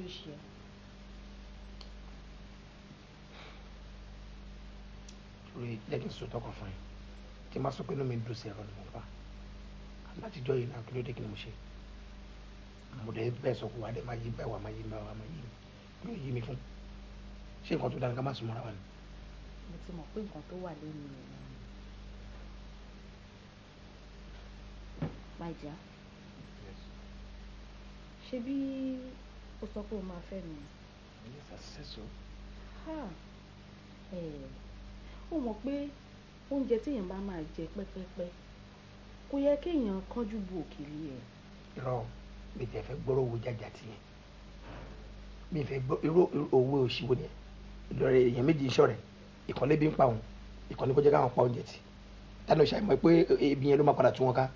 Ló ṣe ẹ́? Lórí jẹ́ kí n sọ tọkàn fún ẹ, tí n bá sọ pé inú mi dùn sí ẹ̀rọ ni mo pa látijọ́ yìí náà, kí ló dé, kí ni mo ṣe? Mo dẹ̀ bẹ́ẹ̀ sọ pé wà á dẹ̀ máa yí bẹ́ẹ̀, wà á máa yí bẹ́ẹ̀, wà á máa yí mi. Kí ló yí mi fún? Ṣé nǹkan tó dáa ní ká má sùn mọ́ra wa ni? Mo ti mọ̀ pé nǹkan tó wà lẹ́nu mi my dear. Ṣé bí o sọ pé o máa fẹ́ mi? Yes, I said so. Ó mọ̀ pé oúnjẹ téèyàn bá máa jẹ pẹ́pẹ́pẹ́, kò yẹ kéèyàn kánjú bu òkèlè ẹ̀. Irọ́, mi tẹ̀ fẹ́ gbọ́rọ̀ owó jájà tiẹ̀, mi fẹ́ gbọ́ irú owó òṣìwò ni ìlọrin. Èèyàn méjì iṣọ́ rẹ̀, ìkànnì bí ń pa òun, ìkànnì kó jẹ́ káwọn pa oúnjẹ tì tani ò ṣàìmọ̀ pé ebi yẹn ló máa padà tú wọn ká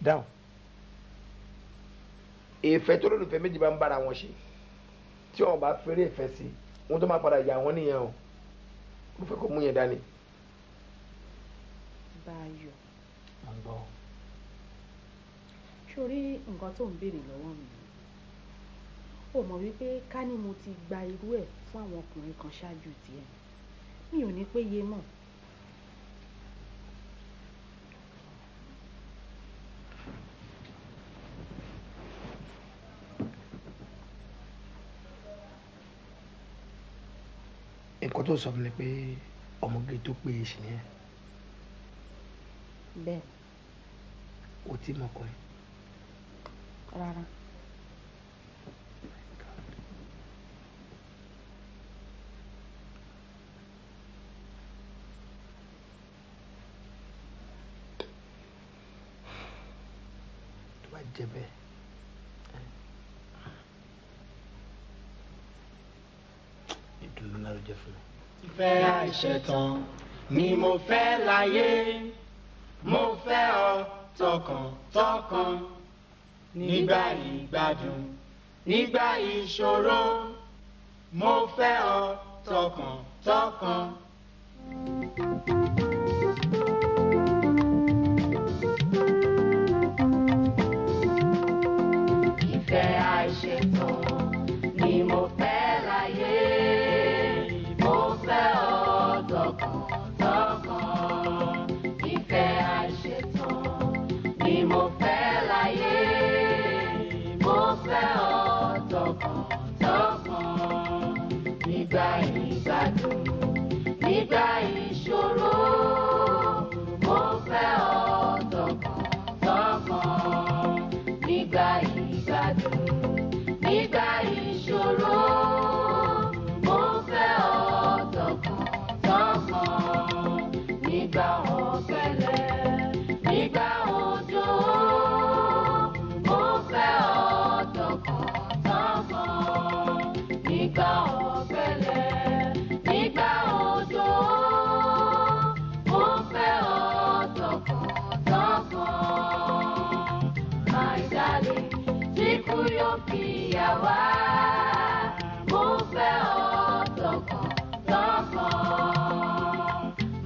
dáhùn. Ìfẹ́ tó lólùfẹ́ méjì bá ń bára wọn ṣe, tí wọn bá fẹ́rẹ̀ ìfẹ́ sí wọn, tó máa padà yà wọ́n nìyẹn o. Mo fẹ́ kó mú yẹn dání. Báyọ̀. Mo ń gbọ́. Sórí nǹkan tó ń béèrè lọ́wọ́ mi, ó mọ̀ wípé ká ní mo ti gba irú ẹ̀ fún àwọn ọkùnrin kan ṣáájú tiẹ̀, mi ò ní pé yé mọ̀. Nǹkan tó sọ fún mi pé ọmọge tó péye sí ni ẹ. Bẹ́ẹ̀. O ti mọ ọkùnrin? Rárá. Tó bá jẹ́ bẹ́ẹ̀, ìdùnnú náà ló jẹ́ fún mi. Ìfẹ́ àìṣẹ̀tàn ni mo fẹ́ láyé, mo fẹ́ ọ tọkàntọkàn, nígbà ìgbádùn, nígbà ìṣòro, mo fẹ́ ọ tọkàntọkàn. Ìfẹ́ àìṣẹ̀tàn ni mo fẹ́ láyé, mo fẹ́ ọ tọkàntọkàn. Ìfẹ́ àìṣẹ̀tàn ni mo fẹ́ láyé, mo fẹ́ ọ tọkàntọkàn. Nígbà ìgbádùn, nígbà ìṣòro, mo fẹ́ ọ tọkàntọkàn. Nígbà ìgbádùn, nígbà ìṣòro, mo fẹ́ ọ tọkàntọkàn. Nígbà ọ̀gbẹlẹ̀, nígbà òjò, mo fẹ́ ọ tọkàntọkàn. Nígbà ọ̀gbẹlẹ̀, nígbà òjò, mo fẹ́ ọ tọkàntọkàn. My darling, tí kú yóò fi yà wá, mo fẹ́ ọ tọkàntọkàn.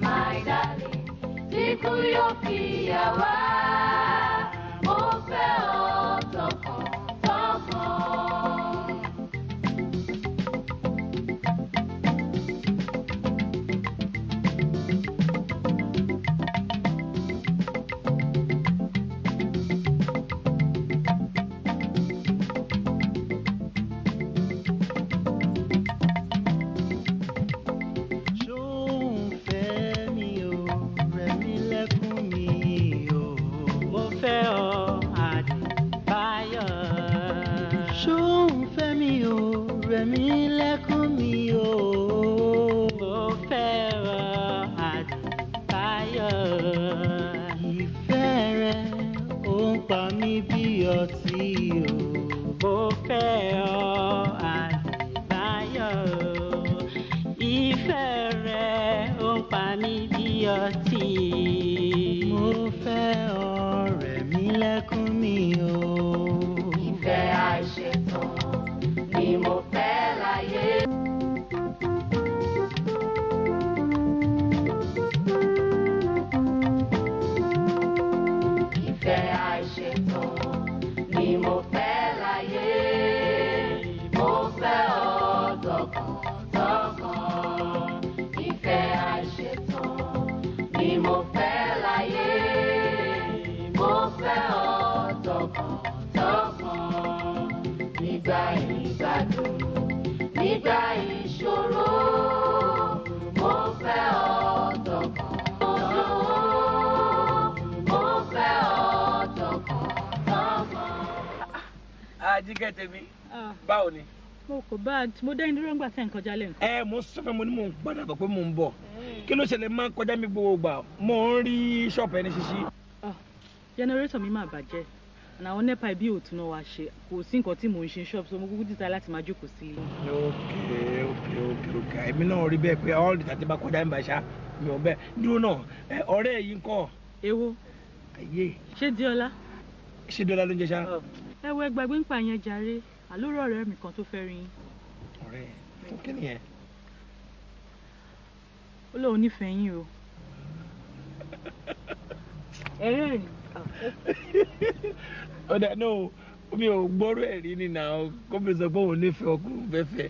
My darling, tí kú yóò fi yà wá, mo fẹ́ ọ tọkàntọkàn. Ṣóun fẹ́ mi o, rẹ̀ mí lẹ́kún mi o. Mo fẹ́ ọ, Adébáyọ̀. Ṣóun fẹ́ mi o, rẹ̀ mí lẹ́kún mi o. Mo fẹ́ ọ, Adébáyọ̀. Ìfẹ́ rẹ ó ń pa mí bí ọtí o. Mo fẹ́ ọ, Adébáyọ̀. Ìfẹ́ rẹ ó ń pa mí bí ọtí. Mo fẹ́ ọ, rẹ̀ mí lẹ́kún mi o. Ìfẹ́ àìṣẹ̀tàn ni mo fẹ́ láyé. Ìfẹ́ àìṣẹ̀tàn ni mo fẹ́. Jíkẹ́ tèmi, báwo ni? Mo kò bá mo dẹ́yìn dúró ńgbà tẹ́ ń kọjá lẹ́ǹkan. Ẹ mo sọ fún mi ní mò ń padà bọ̀ pé mò ń bọ̀. Kí ló ṣẹlẹ̀ máa ń kọjá mi gbogbo gbà? Mo ń rí ṣọ́ọ̀bù ẹni ṣíṣí. Jẹnẹrétọ̀ mi máa bàjẹ́. Àwọn NEPA ibi òtún náà wá ṣe. Kò sí nǹkan tí mò ń ṣe ṣọ́ọ̀bù, so mo kúkú dìtà láti máa jókòó sí ilé. Ok. Èmi náà rí bẹ́ẹ̀ pé all the time bá kọjá mi bá ṣá mi ò bẹ́ẹ̀. Dúró náà, ọ̀rẹ́ yìí ń kọ́. Èwo? Ayé. Ṣé Díọ́lá? Ṣé Díọ́lá ló ń jẹ ṣá? Ẹ wo ẹgbàgbé ń pa yẹn jàre. Àlórò ọ̀rẹ́ mi kan tó fẹ́ rí yín. Ọ̀rẹ́ fún kí nìyẹn? Ó lóun nífẹ̀ẹ́ yín o. Ẹ̀rẹ́ rìn. Ọ̀dà náà mi ò gbọ́rọ̀ ẹ̀ rí nínú àwọn gómìnà sọ pé òun nífẹ̀ẹ́ ọkùnrin fẹ́fẹ́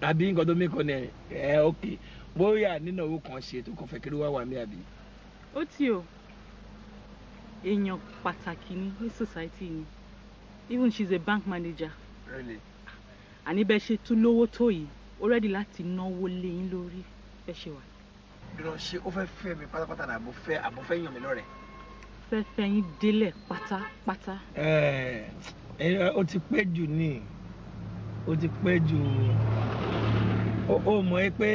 tàbí nǹkan tó mìkan ni ẹ ok bóyá nínú owó kan ṣe tó kàn fẹ́ kiri wá wà mí àbí. Ó ti o, èèyàn pàtàkì ni ní society ni, even she's a bank manager. Really? Àní bẹ́ẹ̀ ṣe tún lówó tó yìí, ó rẹ́dí láti náwó lé yín lórí bẹ́ẹ̀ ṣe wà. Dúró, ṣé ó fẹ́ fẹ́ mi pátápátá ní àbò fẹ́ yàn mí lọ́rẹ̀ẹ́? Fẹ́ fẹ́ yín délẹ̀ pátápátá. Ẹ ẹ, ó ti pẹ́ jù ní, ó ti pẹ́ jù. Ó mọ̀ ẹ́ pé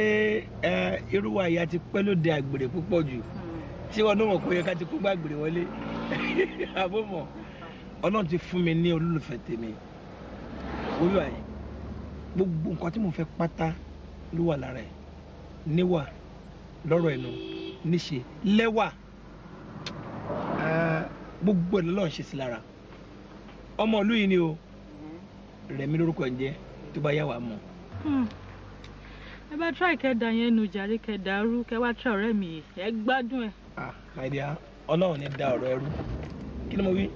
ẹ irú wa ìyá ti pẹ́ lóde àgbèrè púpọ̀ jù, tí wọn náà mọ̀ pé ká ti kó gbàgbèrè wọlé àbó mọ̀. Ọlọ́run ti fún mi ní olólùfẹ́ tèmi wíwá yìí, gbogbo nǹkan tí mo fẹ́ pátá ló wà lára ẹ̀, níwà, lọ́rọ̀ ẹnu, níṣe, lẹ́wà, gbogbo ẹ̀ lọ́lọ́run ṣe sí lára. Ọmọ ìlú yìí ni o, Rẹ̀mí lórúkọ ẹ̀ ń jẹ́, tó bá yá wàá mọ̀. Ẹ bá try kẹdà yẹn nu jàre, kẹdà rú, kẹ wá try ọ̀rẹ́ mi yìí, ẹ gbádùn ẹ. Ah, my dear, Ọlọ́run ní da ọ̀rọ̀ ẹrú. Kí ni mo wí?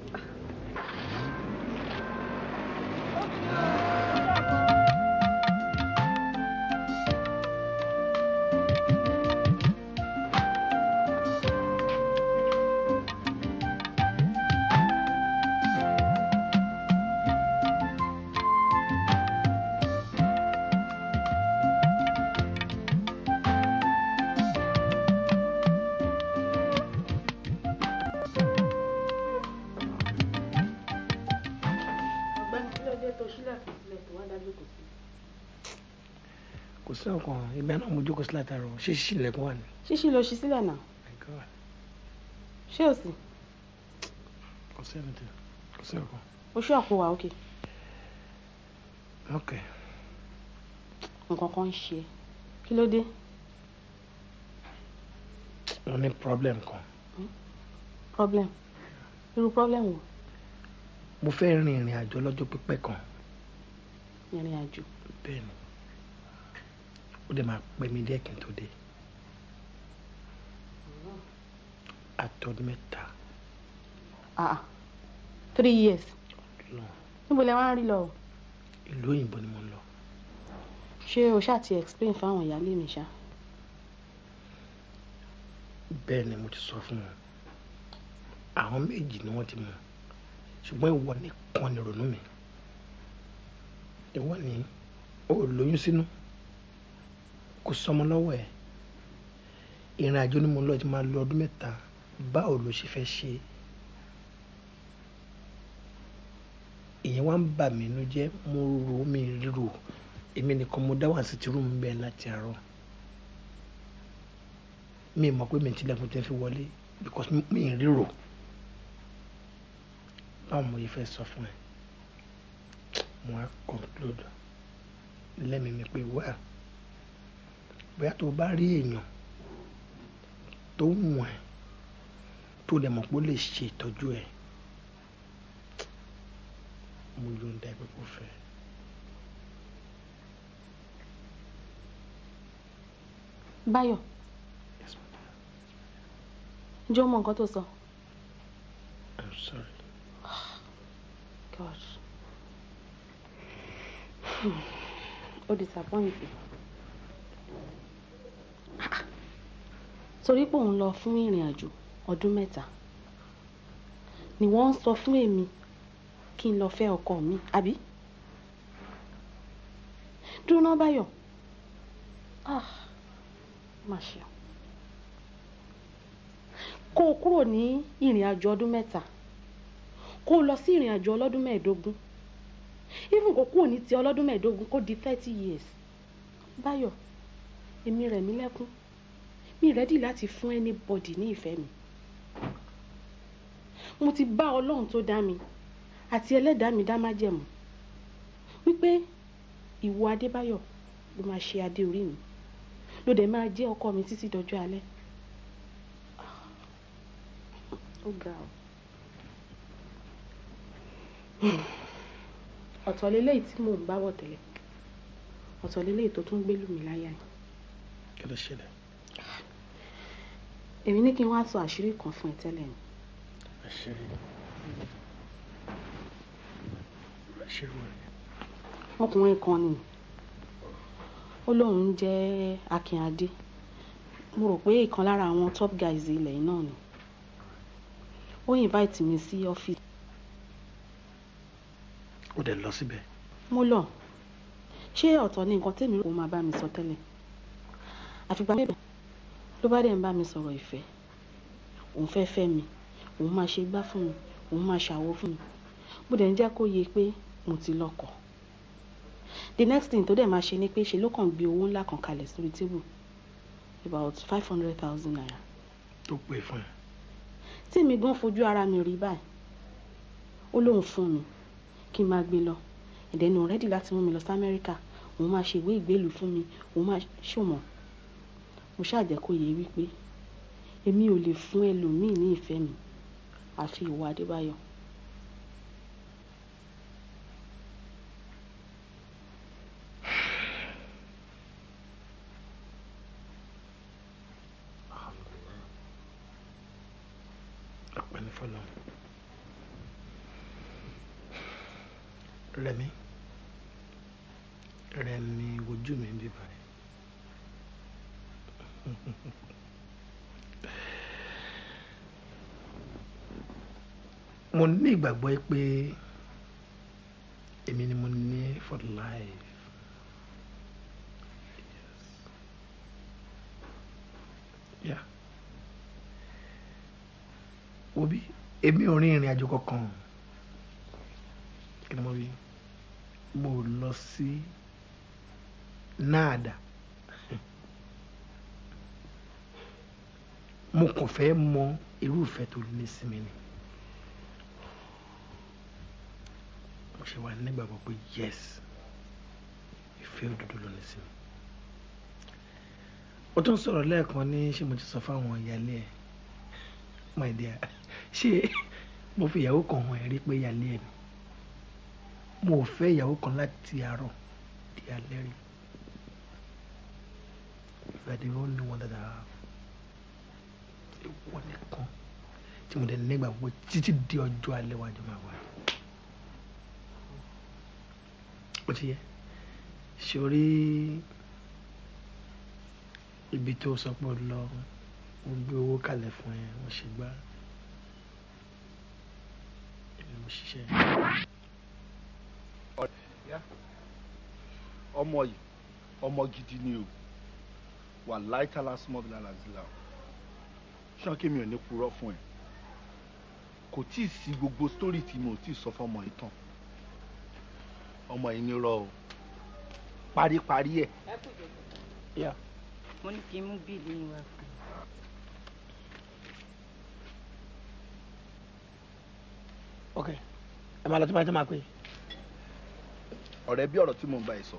Ọ̀gbẹ́ni, kí ló dé tó ṣílẹ̀kùn sílẹ̀ tó wá dájú kò sí? Kò sí ọkàn ìgbà náà, mo jókòó sí látàárọ̀. Ṣé ṣíṣí ilẹ̀kùn wà ní? Ṣíṣí ló ṣí sílẹ̀ náà. My God. Ṣé ò sí? Kò sí anything, kò sí ọkàn. Oṣù àpò wà òkè. Ok. Nǹkan kan ń ṣe é. Kí ló dé? Mo ní problem kan. Problem? Irú problem wo? Mo fẹ́ rin ìrìn àjò lọ́jọ́ pípẹ́ kan. Ìrìn àjò? Bẹ́ẹ̀ ni, ó dẹ̀ máa pẹ́ mi díẹ̀ kí n tó dé, àtọ́dún 3. Ah, 3 years? Lọ. Níbo lẹ wá ń rí lọ o? Ìlú òyìnbó ni mo ń lọ. Ṣé o ṣáà ti explain fáwọn ìyáálé mi ṣá? Bẹ́ẹ̀ ni, mo ti sọ fún wọn. Àwọn méjì ni wọ́n ti mọ̀, ṣùgbọ́n ìwọ nìkan ni ronú mi. Ìwọ ni o ò lóyún sínú, kò sọmọ lọ́wọ́ ẹ̀. Ìrìn àjò ni mo lọ, ti máa lọ ọdún 3. Báwo ló ṣe fẹ́ ṣe? Ìyẹn wá ń bà mí inú jẹ́. Mo rò mí rò, èmi nìkan mo dá wà sí tìrú mi bẹ́ẹ̀ láti àárọ̀. Mi mọ̀ pé mi tilẹ̀kùn tẹ́ fi wọlé because mi ì ríro. Báwo mo yẹ fẹ́ sọ fún ẹ? Mo á conclude lẹ́mìí mi pé wá, bóyá tó o bá rí èèyàn tó wù ẹ́, tó lè mọ̀ pé ó lè ṣe ìtọ́jú ẹ̀, mo yọ̀ǹda ẹ pé kó fẹ́. Báyọ̀, ǹjẹ́ o mọ nǹkan tó sọ? I'm sorry. God, ó disappoint me. Torí pé òun lọ fún ìrìn àjò ọdún 3 ni wọ́n ń sọ fún èmi kí n lọ fẹ́ ọkọ mi, àbí? Dúró ná, Báyọ̀. Ah, má ṣe kó o kúrò ní ìrìn àjò ọdún 3, kó o lọ sí ìrìn àjò ọlọ́dún 15. Even kò kúrò ní ti ọlọ́dún 15 kó di 30 years. Báyọ̀, èmi rẹ̀ mí lẹ́kún. Mi ready láti fún anybody ní ìfẹ́ mi. Mo ti bá Ọlọ́run tó dá mi àti ẹlẹ́dàá mi dá májẹ̀mú wípé ìwọ Adébáyọ̀ ló máa ṣe adé orí mi, ló dẹ̀ máa jẹ́ ọkọ mi títí dọjọ́ alẹ́. Ó ga ọ. Ọ̀tọ̀ leléyìí tí mò ń bá wọ̀ tẹ́lẹ̀, ọ̀tọ̀ leléyìí tó tún gbé lù mí láyà yìí. Kí ló ṣẹlẹ̀? Èmi ní kí n wá sọ àṣírí kan fún ẹ tẹ́lẹ̀ ni. Àṣírí? Àṣírí wo ni? Ọkùnrin kan ni, ó lóun ń jẹ́ Akínadé. Mo rò pé ìkan lára àwọn top guys ilẹ̀ yìí náà ni. Ó invite mi sí ọ́fíìsì. Ó dẹ̀ lọ síbẹ̀? Mo lọ. Ṣé ọ̀tọ̀ ni nǹkan tèmi rò ó máa bá mi sọ tẹ́lẹ̀? Àfìgbà mélòó ló bá dẹ̀ ń bá mi sọ̀rọ̀ ìfẹ́. Òun fẹ́ fẹ́ mi, òun máa ṣe gbá fún mi, òun máa ṣàwo fún mi. Mo dẹ̀ ń jẹ́ kó yé pé mo ti lọ́kọ. The next thing tó dẹ̀ máa ṣe ni pé ṣe ló kàn gbé owó ńlá kan kalẹ̀ sórí tébù, about 500,000 naira. Tó pè fún ẹ? Tí mi gan fojú ara mi rí báyìí, ó lóun fún mi kí n máa gbé lọ. Ìdẹ́nu òun ready láti mú mi lọ sí Amẹ́ríkà, òun máa ṣe ìwé ìgbélú fún mi, òun máa ṣòmọ̀. Mo ṣáà jẹ́ kó yé wípé èmi ò lè fún ẹlòmíì ní ìfẹ́ mi àfi ìwọ Adébáyọ̀. Ọpẹ́ ní f'Ọlọ́run. Rẹ̀mí, Rẹ̀mí, wojú mi bí báyìí. Mo ní ìgbàgbọ́ pé èmi ni mo ní for life. Yes. Yeah. Wo bí èmi ò rin ìrìn àjò kankan. Kí ni mo wí? Mo lọ sí náàdà. Mo kàn fẹ́ mọ irú ìfẹ́ tó ní sí mi ni. Mo ṣe wà nígbàgbọ́ pé yes, ìfẹ́ òdodo ló ní sí mi. O tún sọ̀rọ̀ lẹ́ẹ̀kan ní ṣé mo ti sọ fáwọn ìyáálé ẹ̀? My dear, ṣé mo fi ìyàwó kan hàn ẹ́ rí pé ìyáálé ẹ̀ ni? Mo ò fẹ́ ìyàwó kan láti àárọ̀ di alẹ́ rí. You are the only one that I have. Ìwọ nìkan tí mo dẹ̀ nígbàgbọ́ títí di ọjọ́ alẹ́ wájú máa wà. Ó ti yẹ. Ṣorí ibi tó sọ pé ó lọ, mo gbé owó kalẹ̀ fún ẹ, wọ́n ṣe gbá. Èmi mo ṣiṣẹ́. Ọmọ yìí, ọmọ gidi ni o. Wà láìtàlá small alazila. Ṣánkì mi ò ní purọ́ fún ẹ. Kò tíì sí gbogbo sítórì tí mo ti sọ fọmọ yìí tán. Ọmọ yìí ní rọ o. Paríparí ẹ̀. Ẹ kú ìjọba. Mo ní kí n mú bíìlì yín wá fún un. Ok, ẹ máa lọ tí máa tẹ́ máa pè. Ọ̀rẹ́, bí ọ̀rọ̀ tí mò ń bá ẹ sọ.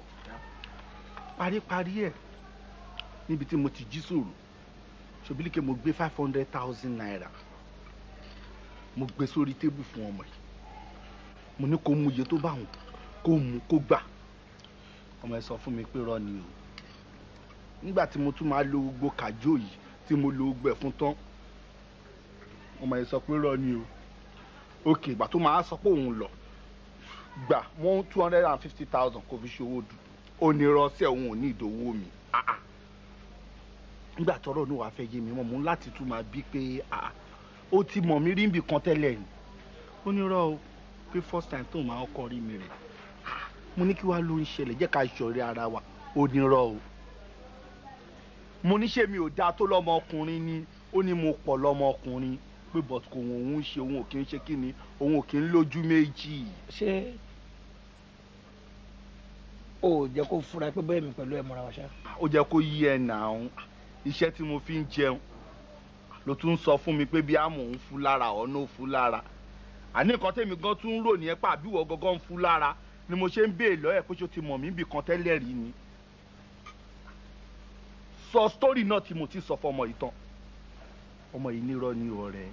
Paríparí ẹ̀ níbi tí mo ti jí sòrò. Ṣòbílíkẹ́, mo gbé 500,000 naira. Mo gbé sórí tébù fún ọmọ yìí. Mo ní kó mú iye tó bá wọn, kó mú kó gbà. Ọmọ ẹ sọ fún mi pé rọ ni o. Nígbà tí mo tún máa lo gbogbo kàjó yìí tí mo lo gbogbo ẹ̀ fún tán, ọmọ ẹ sọ pé rọ ni o. Ok, ìgbà tó máa sọ pé òun lọ gbà one 250,000 kò fi ṣe owó dùn. Ó ní rọ́ọ̀sẹ̀ òun ò ní ìdòwò mi. Ah ah. Nígbà tọ́rọ̀ ní wàá fẹ́ yé mi mọ́, mo ń láti tún máa bí pé ah, ó ti mọ̀ mí rí níbi kan tẹ́lẹ̀ ni. Ó ní rọ́ o, pé first time tóun máa kọ́ rí mi rẹ̀. Mo ní kí wàá ló ń ṣẹlẹ̀, jẹ́ ká ṣọ̀rẹ́ ara wa. Ó ní rọ́ o. Mo ní ṣé mi ò dáa tó lọ́mọkùnrin ni? Ó ní mo pọ̀ lọ́mọkùnrin pé but kò òun ń ṣe, òun ò kí ń ṣe kí ni, òun ò kí ń lójú méjì. Ṣé Ó jẹ́ kó fura pé bẹ́ẹ̀ mi pẹ̀lú ẹ̀ mọ́ra wa ṣá. Ó jẹ́ kó yí ẹ nà án. Iṣẹ́ tí mo fi ń jẹun ló tún sọ fún mi pé bí àmọ̀ ń fún lára ọ̀nà ò fún lára. Àní nǹkan tèmi gan tún ń rò ní ẹ pé àbíwọ̀ gangan ń fún lára ni mo ṣe ń béè lọ́yẹ̀ pé ṣó ti mọ̀ mí bì kan tẹ́lẹ̀ rí ni. Sọ sítórì náà tí mo ti sọ fọmọ yìí tán. Ọmọ yìí nírọ́ ni ọ̀rẹ́.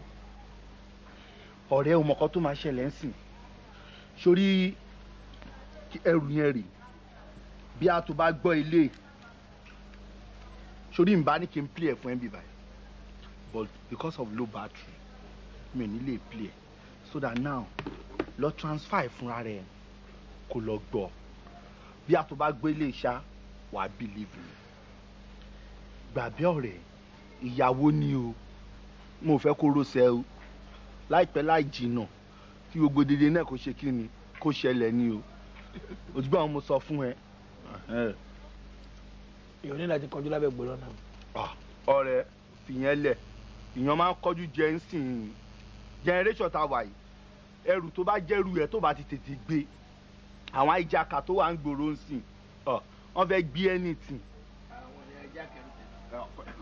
Ọ̀rẹ́ o mọ̀ kan tó máa ṣẹlẹ̀ ń sìn. Sórí ẹrù yẹn rè bí a tó bá gbọ́ ilé sórí n bá ní kí n play ẹ̀ fún ẹ̀ bí báyìí, but because of low battery mi ò ní lè play ẹ̀, so that now lọ transfer ẹ̀ fúnra rẹ̀ kó lọ gbọ́. Bí a tó bá gbé ilé iṣá wà á believe me. Gbàgbé ọ̀rẹ́ ìyàwó ni o, mo fẹ́ kó rọ́ṣẹ́ o láìpẹ́ láì jìnnà kí gbogbo dédé náà kó ṣe kí ni kó ṣẹlẹ̀ ni o. Òtúgbà wọn mo sọ fún ẹ. Èèyàn ní láti kọjú lábẹ́ gbòòrò náà. Ọ̀rẹ́ fìyẹn lẹ̀, ìyẹn máa ń kọjú jẹ ń sìn. Generation tá a wà yìí, ẹrù tó bá jẹ́rù ẹ̀ tó bá ti tètè gbé, àwọn ìjàkà tó wà ń gbòòrò ń sìn, wọ́n fẹ́ gbé anything.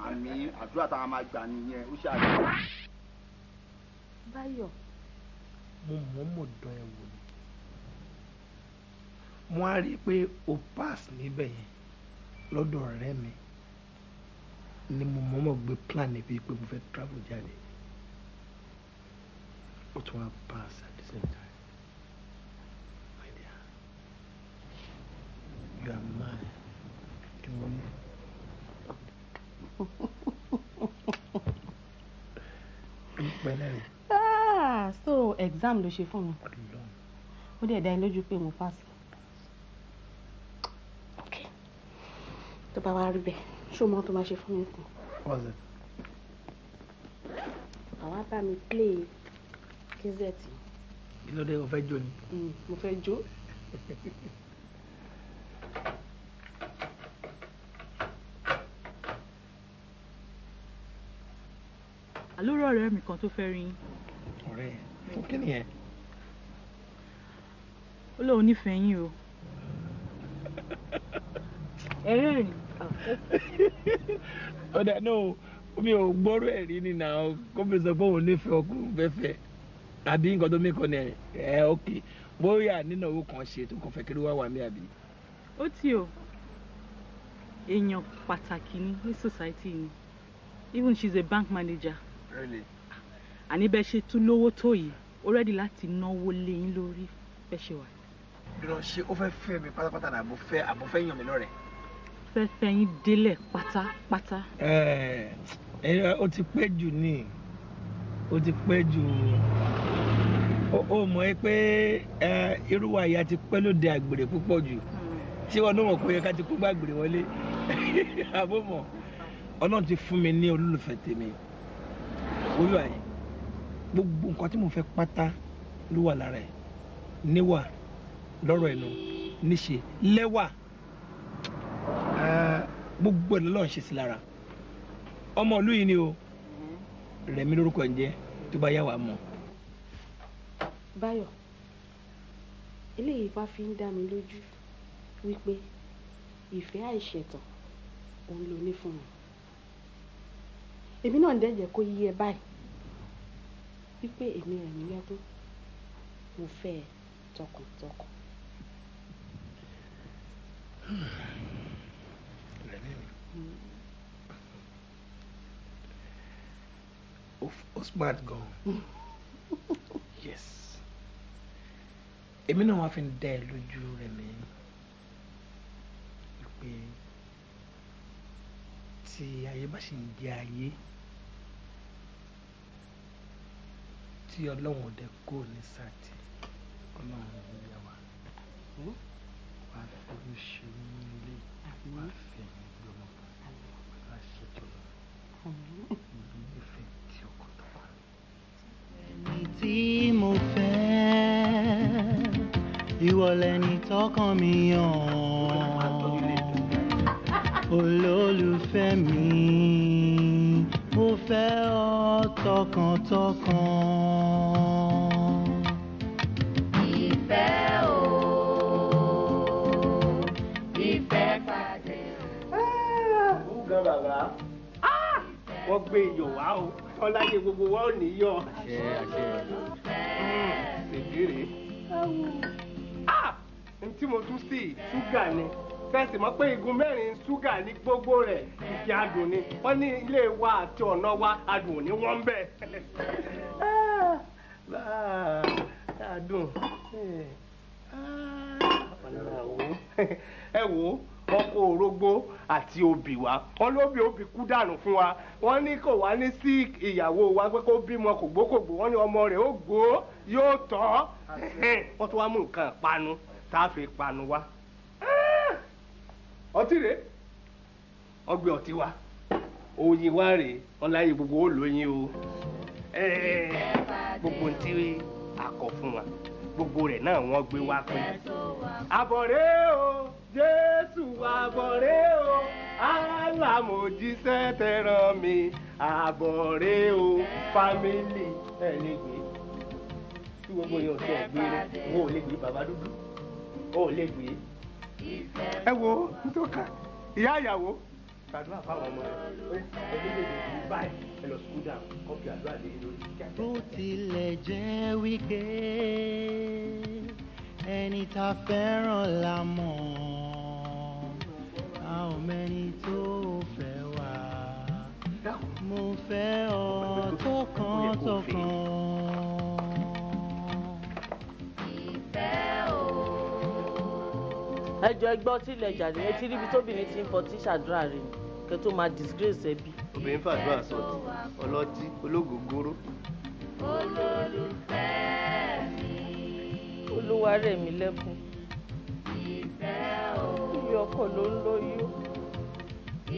Àmì àdúrà táwọn máa gbà nìyẹn, ó ṣàlùyẹ. Báyọ̀. Mo mọ̀ọ́mọ̀ dán ẹ wò ni. Mo á rí i pé o pass níbẹ̀ yẹn lọ́dọ̀ ọ̀rẹ́ mi ni mo mọ̀ọ́mọ̀ gbé plan níbi pé mo fẹ́ travel jáde. O tún wá pass at the same time. My dear, you are mine. Kí ni wọ́n mú? Ah, so exam ló ṣe fún mi. Ó dẹ̀ dá ẹ lójú pé mo pass. Ok. Tó bá wá rí bẹ́ẹ̀, ṣé o mọ tó máa ṣe fún mi sìn? What's it? Àwa bá mi play KZ. Kí ló dé, o fẹ́ jó ni? Mo fẹ́ jó. Àlórò ọ̀rẹ́ mi kan tó fẹ́ rí yín. Ọ̀rẹ́ ẹ̀ kí nìyẹn? Ó lóun nífẹ̀ẹ́ yín o. Ẹ̀rẹ́ rìn. Ó dà náà, mi ò gbọ́rọ̀ ẹ̀ rí ni nà ó kó mi sọ pé òun nífẹ̀ẹ́ ọkùnrin fẹ́fẹ́ àbí nǹkan tó mí kan ní ẹ̀ ok bóyá nínú owó kan ṣe tó kàn fẹ́ kí ló wá wà mí àbí. Ó tí o, èèyàn pàtàkì ni ní society ni, even she's a bank manager. Really? Àní bẹ́ẹ̀ ṣe tún lówó tó yìí, ó rẹ́dí láti náwó lé yín lórí bẹ́ẹ̀ ṣe wà. Ìrọ̀ ṣe ó fẹ́ fẹ́ mi pátápátá ní àbò fẹ́ yàn mí lọ́rẹ̀ẹ́. Fẹ́ fẹ́ yín délẹ̀ pátápátá. Ẹ ẹ, ó ti pẹ́ jù ní, ó ti pẹ́ jù. Ó mọ̀ ẹ́ pé ẹ irú wa ìyá ti pẹ́ lóde àgbèrè púpọ̀ jù tí wọn náà mọ̀ pé ká ti kó gbàgbèrè wọlé àbó mọ̀. Ọlọ́run ti fún mi ní olólùfẹ́ tèmi olúwa yìí, gbogbo nǹkan tí mo fẹ́ pátá ló wà lára ẹ̀, níwà, lọ́rọ̀ ẹnu, níṣe, lẹ́wà, gbogbo ẹ̀ lọ́lọ́run ṣe sí lára. Ọmọ ìlú yìí ni o, Rẹ̀mí lórúkọ ẹ̀ ń jẹ́, tó bá yá wàá mọ̀. Báyọ̀, eléyìí wá fi ń dá mi lójú wípé ìfẹ́ àìṣẹ̀tàn òun ló ní fún mi. Èmi náà ń dẹ́jẹ̀ kó yí ẹ báyìí wípé èmi Rẹ̀mí lẹ́kún, mo fẹ́ ẹ tọkàntọkàn. Rẹ̀mí mi, ó smart gan. Yes. Èmi náà wá fi ń dá ẹ lójú Rẹ̀mí wípé tí ayé bá ṣì ń jẹ ayé, tí Ọlọ́run ò dẹ kó ní sátì, Ọlọ́run ò ní yà wá. Wàá fi ṣe ní ilé, wàá fi ẹ̀yìn gbé ọmọ kan, wàá ṣètò lọ. Ìlú nífẹ̀ẹ́ tí ọkọ̀ tó wà. Ẹni tí mo fẹ́, ìwọ lẹni tọkàn mi yàn. Olólùfẹ́ mi, mo fẹ́ ọ tọkàntọkàn. Ìfẹ́ o, gan bàbá. Wọ́n gbé iyọ̀ wá o, wọ́n láyé gbogbo wa ò ní yọ̀. Ṣèbéèrè. N tí mo tún sí ṣúgà ni. Fẹ́sì mọ̀ pé igun mẹ́rin ṣúgà ní gbogbo rẹ̀ kìkì adùn ni. Wọ́n ní ilé wa àti ọ̀nà wa adùn ò ní wọ́n bẹ́ẹ̀. Adùn. Ẹ wo ọkọ orógbó àti obì wa wọn lóbi obì kú dànù fún wa wọn ní kò wá ní sí ìyàwó wa pé kó bímọ kògbókògbó wọn ní ọmọ rẹ̀ ó gbó yóò tọ́ wọn tún wá mú nǹkan panu tá a fi panu wa. Ọtí rèé ọgbẹ ọtí wa oyin wa rèé wọn láyé gbogbo ó lóyin o gbogbo ntí a kọ fún wa gbogbo rẹ̀ náà wọ́n gbé wá pé. Àbọ̀rẹ́ o Jésù àbọ̀rẹ́ o alàmójíṣẹ́ tẹ̀ràn mi àbọ̀rẹ́ o fámìlì ẹ̀ lè gbé tí gbogbo yẹn ò tẹ̀ gbé rẹ̀ wọ́n ò lè gbé bàbá dúdú ó ò lè gbé. Ẹ wo nítòkà ìyá ìyàwó gbàdúrà fáwọn ọmọ rẹ ẹ lè gbé báyìí ẹ lọ sùkúl dà kọfí àdúrà lé lórí. Bó tilẹ̀ jẹ́ wípé ẹni tá fẹ́ràn la mọ̀, a ò mẹ́ni tó fẹ́ wá. Mo fẹ́ ọ tọkàntọkàn. Ìfẹ́ o. Ẹ jọ ẹgbọ́ tí ilẹ̀ jàre ẹ ti ríbi tóbìnrin ti ń fọtí ṣàdúrà rẹ̀ ni kẹ́ tó máa disgrace ẹbí. Obìnrin fàdúrà sọtì ọlọ́tí ológógóró. Olólùfẹ́ mi. Olúwa rẹ̀ mí lẹ́kún. Ìfẹ́ o. Ilé ọkọ ló ń lóyún.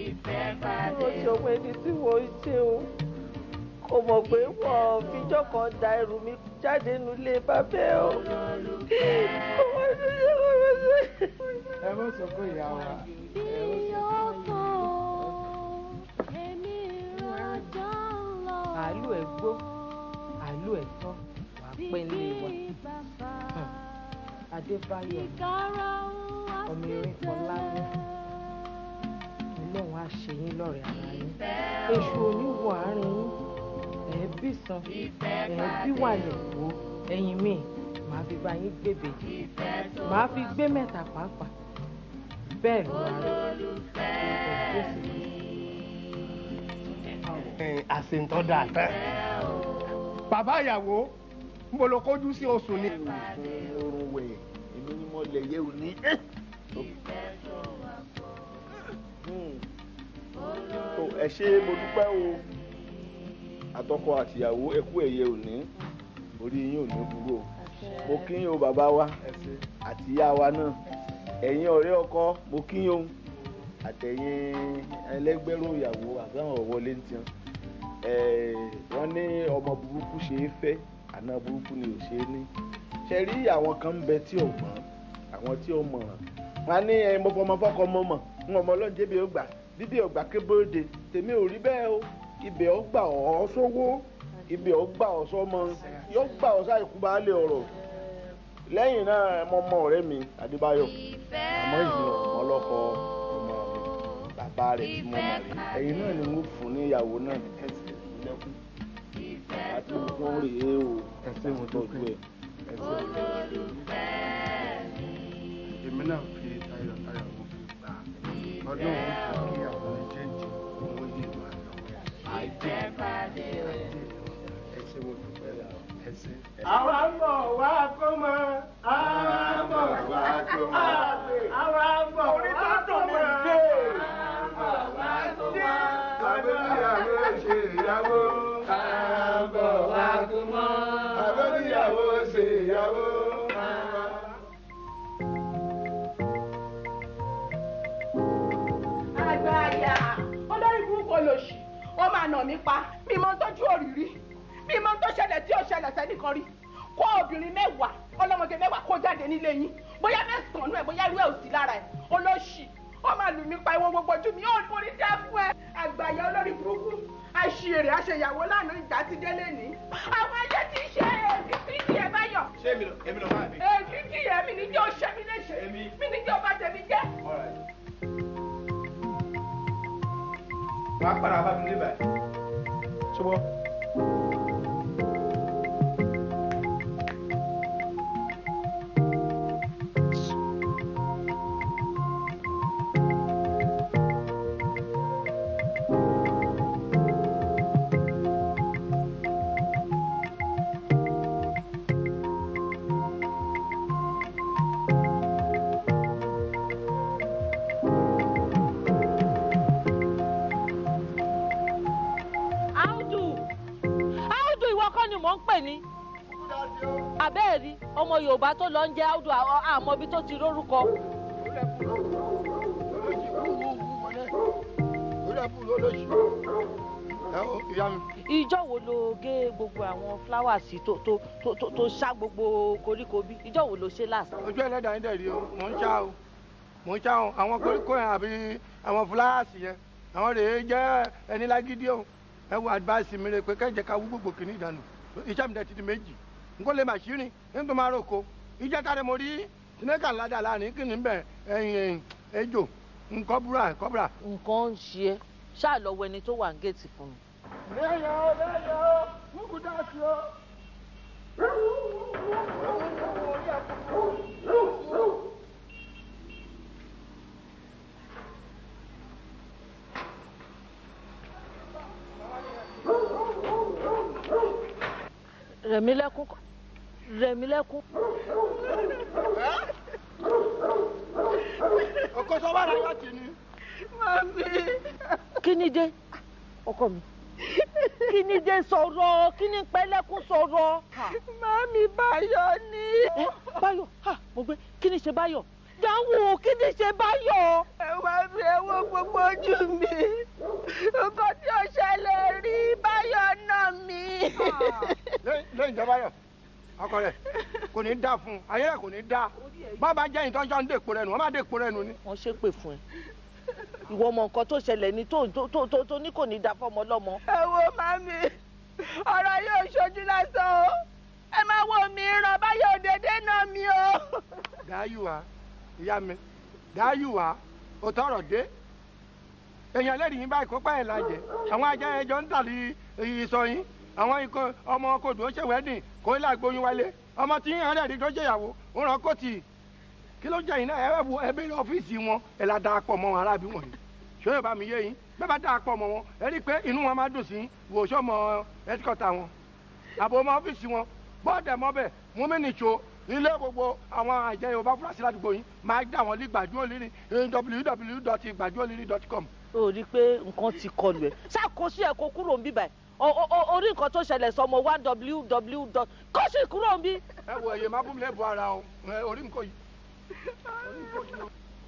Ìfẹ́ pàdé. Mo ṣe ọmọ ẹni tí mo ń ṣe o. Kò mọ̀ pé wọ́n fíjọ́ kan da ẹrù mi jáde nílé bàbá ẹ o. Kò wọ́n ṣe ṣe wọ́n ṣe. Ẹ má sọ pé ìyá wa. Bí ọkọ̀ èmi rọjò lọ. Àálù ẹ̀ gbó, àálù ẹ̀ tọ́, wàá pẹ́ nílé wa. Adébáyọ̀ ọmọ erin Fọlámi, Ọlọ́run á ṣe yín lọ́rẹ̀ẹ́ ara yín. Èṣù oníwọ̀ àárín yín, ẹ̀ẹ́bí san, ẹ̀ẹ́bí wàlẹ̀ wò, ẹ̀yìn mi màá fi bá yín gbèbèjì, màá fi gbé mẹ́ta pàápàá. Bẹ́ẹ̀ ló máa rí. Jésù Kristi. Àṣentọ́ dà tán. Bàbá ìyàwó ń bolo kójú sí oṣù ni. Oorun wẹ̀ èmi ni mo lẹ̀ yẹ òní. Ẹ ṣé mo dúpẹ́ o àtọkọ àtìyàwó ẹ kú ẹ̀yẹ òní orí yín ò ní burú o mo kí yín o bàbá wa àti ìyá wa náà ẹ̀yin ọ̀rẹ́ ọkọ mo kí yín o àtẹ̀yin ẹlẹ́gbẹ́rún ìyàwó àtàwọn ọ̀wọ́lé ń tiẹ̀ wọ́n ní ọmọ burúkú ṣe é fẹ́ àná burúkú ni ò ṣe é ní ṣe rí àwọn kan ń bẹ tí ò gbọ́n àwọn tí ò mọ̀ràn wọn á ní mo fọmọ fọkọ mọ mọ̀ ń ọmọ ọlọ́run jẹ́bi ó gbà bíbí ọgbà kébóde tèmi ò rí bẹ́ẹ̀ o ibẹ̀ ó gbà ọ́ sówó ibẹ̀ ó gbà ọ́ sọ́mọ yóò gbà ọ́ sáìkú baálé ọ̀rọ̀ lẹ́yìn náà mo mọ ọ̀rẹ́ mi Adébáyọ̀ àmọ́ ìlú ọlọ́kọ ọmọ mi bàbá rẹ̀ tí mo mọ̀ rí ẹ̀yin náà ni mo fún ní ìyàwó náà lẹ́kùn àti wọ́n rèé o ẹsẹ̀ mo tọ́jú ẹ̀. Èmi náà fi tayọ̀tayọ̀ mo fi gbà ọdún òun jẹ́ kí àwọn méjèèjì wọ́n yé wa lọ. Ajé ẹsẹ̀ mo dúpẹ́ ẹsẹ̀. Àwa ń bọ̀ wá kó mọ. Àwa ń bọ̀ wá kó mọ. Àwa ń bọ̀ wá kó mọ. Àbẹ̀níyàwó ṣe ìyàwó. Àwa ń bọ̀ wá kó mọ. Àbẹ̀níyàwó ṣe ìyàwó. Àgbàyà olórí burúkú olóṣì ó máa nà mí pa mi máa ń tọ́jú òrìrí mi máa ń tó ṣẹlẹ̀ tí ò ṣẹlẹ̀ sẹ́nìkan rí kó obìnrin mẹ́wàá ọlọ́mọge mẹ́wàá kó jáde nílé yín bóyá mẹ́sàn-án ẹ̀ bóyá irú ẹ̀ ò sí lára ẹ̀ olóṣì ó máa lù mí pa ìwọ̀n gbogbo ojú mi ó ní dá fún ẹ. Àgbàyà olórí burúkú àṣìírè àṣeyàwó lánàá ìjà ti délé ní. Àwọn ayé ti ṣe èdè tí kì í ẹ báyọ̀. Ṣé èmi lọ máa mi? Èdè kì í ẹ mi ní jẹ́ ó ṣe mí léṣe mi ní jẹ́ ó bá tẹ̀mí jẹ́. Wàá padà bá mi níbẹ̀. Ṣùgbọ́n. Abẹ́ẹ̀rí ọmọ Yorùbá tó lọ ń jẹ́ Audu àmọ́ ibi tó ti rórúkọ. Ìjọ́ wo ló gé gbogbo àwọn flowers tó tó tó tó ṣá gbogbo koríko bí? Ìjọ́ wo ló ṣe last? Ojú ẹlẹ́dàá ń dẹ̀rí o, mò ń ṣá o, mò ń ṣá o, àwọn koríko yẹn àbí àwọn flowers yẹn, àwọn rèé jẹ́ ẹni lágídí o. Ẹ wo advice mi rè pé kẹ́jẹ́ ká wú gbogbo kìíní ìdánù. Iṣẹ́ mi dẹ̀ ti di méjì. N kò lè mà sí rìn nítorí máa roko ìjẹta rẹ mo rí sineka ládàá láàrin kí ni bẹ ẹyìn ejò nkọbúra kọbúra. Nǹkan ń ṣe é ṣáà lọ wo ẹni tó wà ní géètì fún mi. Lẹ́yìn o lẹ́yìn o kúkú dá sí o. Rẹ̀mílẹ́kún Rẹ̀mílẹ́kún. Ọkọ sọ wà láyọ̀ tì ní. Mami. Kí ni dé? Ọkọ mi. Kí ni dé sọ̀rọ̀? Kí ni pẹ́lẹ́kún sọ̀rọ̀? Mami Báyọ̀ ni. Báyọ̀, mo gbé. Kí ni ṣe Báyọ̀? Dáhùn, kí ni ṣe Báyọ̀? Ẹ wá fi ẹ wo gbogbo ojú mi. Nǹkan tí ó ṣẹlẹ̀ rí Báyọ̀ náà mi. Lẹ́yìn ìjọba yọ̀, ọkọ rẹ̀ kò ní dá fún un, ayé rẹ̀ kò ní dá. Bàbá jẹ́ ìtọ́jọ́ ń dèpo rẹ̀ nù, wọ́n má dèpo rẹ̀ nù ni. Wọ́n ṣépè fún ẹ. Ìwọ ọmọ nǹkan tó ṣẹlẹ̀ ni tó tó ní kò ní dá fọ́mọ lọ́mọ. Ẹ wo mami, ọ̀rọ̀ yóò ṣojú lásán o. Ẹ má wo mi ràn Báyọ̀ dédé náà mi o. Dáyùwá, ìyá mi, dáyùwá, o tọrọ dé. Èèyàn lẹ́rìí yín báyìí kó pẹ́ ẹ̀ lajẹ. Àwọn ajá ẹjọ́ ń tàlí ìsọ yín. Àwọn ikọ̀ ọmọ kodò ó ṣe wẹ́dìn kó ilé àgbóyún wálé. Ọmọ tí yín rẹ̀ rí tó ṣèyàwó, ó ràn kóòtì. Kí ló jẹ́ yín náà? Ẹ wo ẹbí ọ́fíìsì wọn, ẹ la da pọ̀ mọ́ wọn arábí wọ̀nyí. Ṣé bá mi yé yín? Bẹ́ẹ̀ bá da pọ̀ mọ́ wọn, ẹ rí i pé inú wọn máa dùn sí wò sọ́mọ ẹ́tíkọ́tà wọn. Àbò ọmọ ọ́fíìsì wọn, bọ́ọ̀dẹ̀ mọ́bẹ̀, mú mi nìṣó ilé gbogbo àwọn àjẹ Yorùbá fúlàsì ládùúgbò yín máa dá wọn lé gbàjúolírí www.gbàjúolírí.com. Ó rí i pé nǹkan ti kọlù ẹ ṣàkóso ẹ kó kúrò ń bíbà ẹ orí nǹkan tó ṣẹlẹ̀ sọmọ www. Kó sì kúrò ń bí. Ẹ wo èyí má bú mi lẹ́bù ara o, orí nǹkan yìí.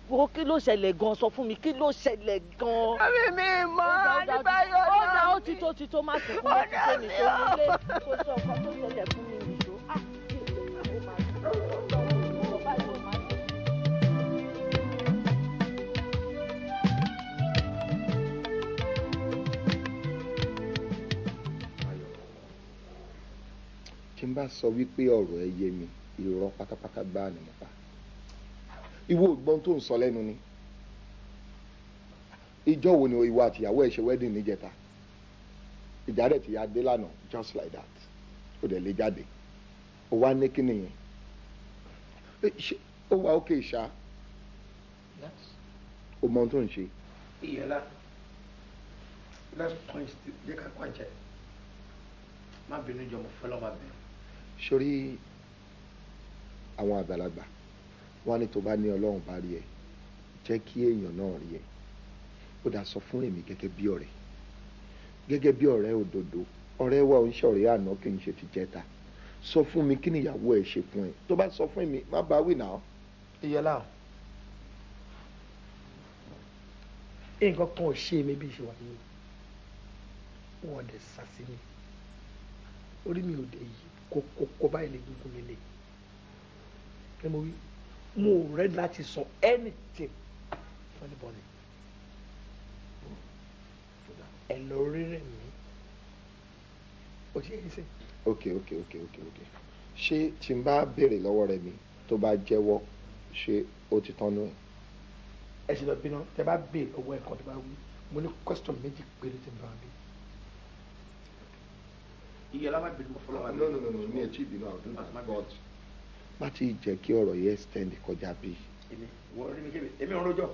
Wo kí ló ṣẹlẹ̀ gan-an, sọ fún mi kí ló ṣẹlẹ̀ gan-an. Mami mi mọ Adébáyọ̀ náà. Ó dá ó ti tó má sunkún má ti tó nìṣó nílé kó sọ nǹkan tó ṣẹlẹ̀ fún mi nìṣó. Tí n bá sọ wípé ọ̀rọ̀ ẹ yé mi, irọ́ pátápátá gbáà ni mo pa. Ìwọ ògbọ́n tó ń sọ lẹ́nu ni. Ìjọ́ wo ni ìwọ àtìyàwó ẹ̀ ṣe wedding níjẹta? Ìjà rẹ̀ ti ya dé lánàá just like that. Ó dẹ̀ lè jáde. Ó wá ní kí nìyẹn? Ó wà ókè ṣá. Ó mọ ohun tó ń ṣe. Ìyẹlá, let's point jẹ́ ká kó àjẹ́. Má bínú jọ, mo fẹ́ lọ́ọ́ bá bẹ̀rẹ̀. Sórí àwọn àgbàlagbà wọn ní tó bá ní Ọlọ́run bá rí ẹ, jẹ́ kí èèyàn náà rí ẹ. Ó dá sọ fún èmi gẹ́gẹ́ bí ọ̀rẹ́, gẹ́gẹ́ bí ọ̀rẹ́ òdodo. Ọ̀rẹ́ wa ò ń ṣọ̀rẹ́ àná kì í ṣe ti jẹta. Sọ fún mi kí ni ìyàwó ẹ ṣe fún ẹ. Tó bá sọ fún mi, má bá wí náà. Ìyẹlá o, nǹkan kan ò ṣe mí bí ṣe wà yìí. Wọ́n dẹ̀ sá sí mi. Orí mi ò dé yìí kó báyìí lè gúngún mi lè. Ẹ mo wí, mo ò ready láti sọ anything for anybody. Ẹ lọ rírẹ̀ mi. O ti yẹ kí sẹ́. Ok. Ṣé tí n bá béèrè lọ́wọ́ rẹ mi tó bá jẹ́wọ́, ṣé ó ti tán nú ẹ̀? Ẹ ṣe lọ bínú, tẹ bá béèrè owó ẹ̀kan tó bá wí, Mo ní question méjì péré tí n bá bí. Iye alábàbí mo fọlọ́ wa. No, no, no, no, mi ò tí ì bínú, I will do that, but má ti jẹ́ kí ọ̀rọ̀ yẹn extend kọjá bí. Èmi wọ́n rí mi kébè, èmi ò rojọ́.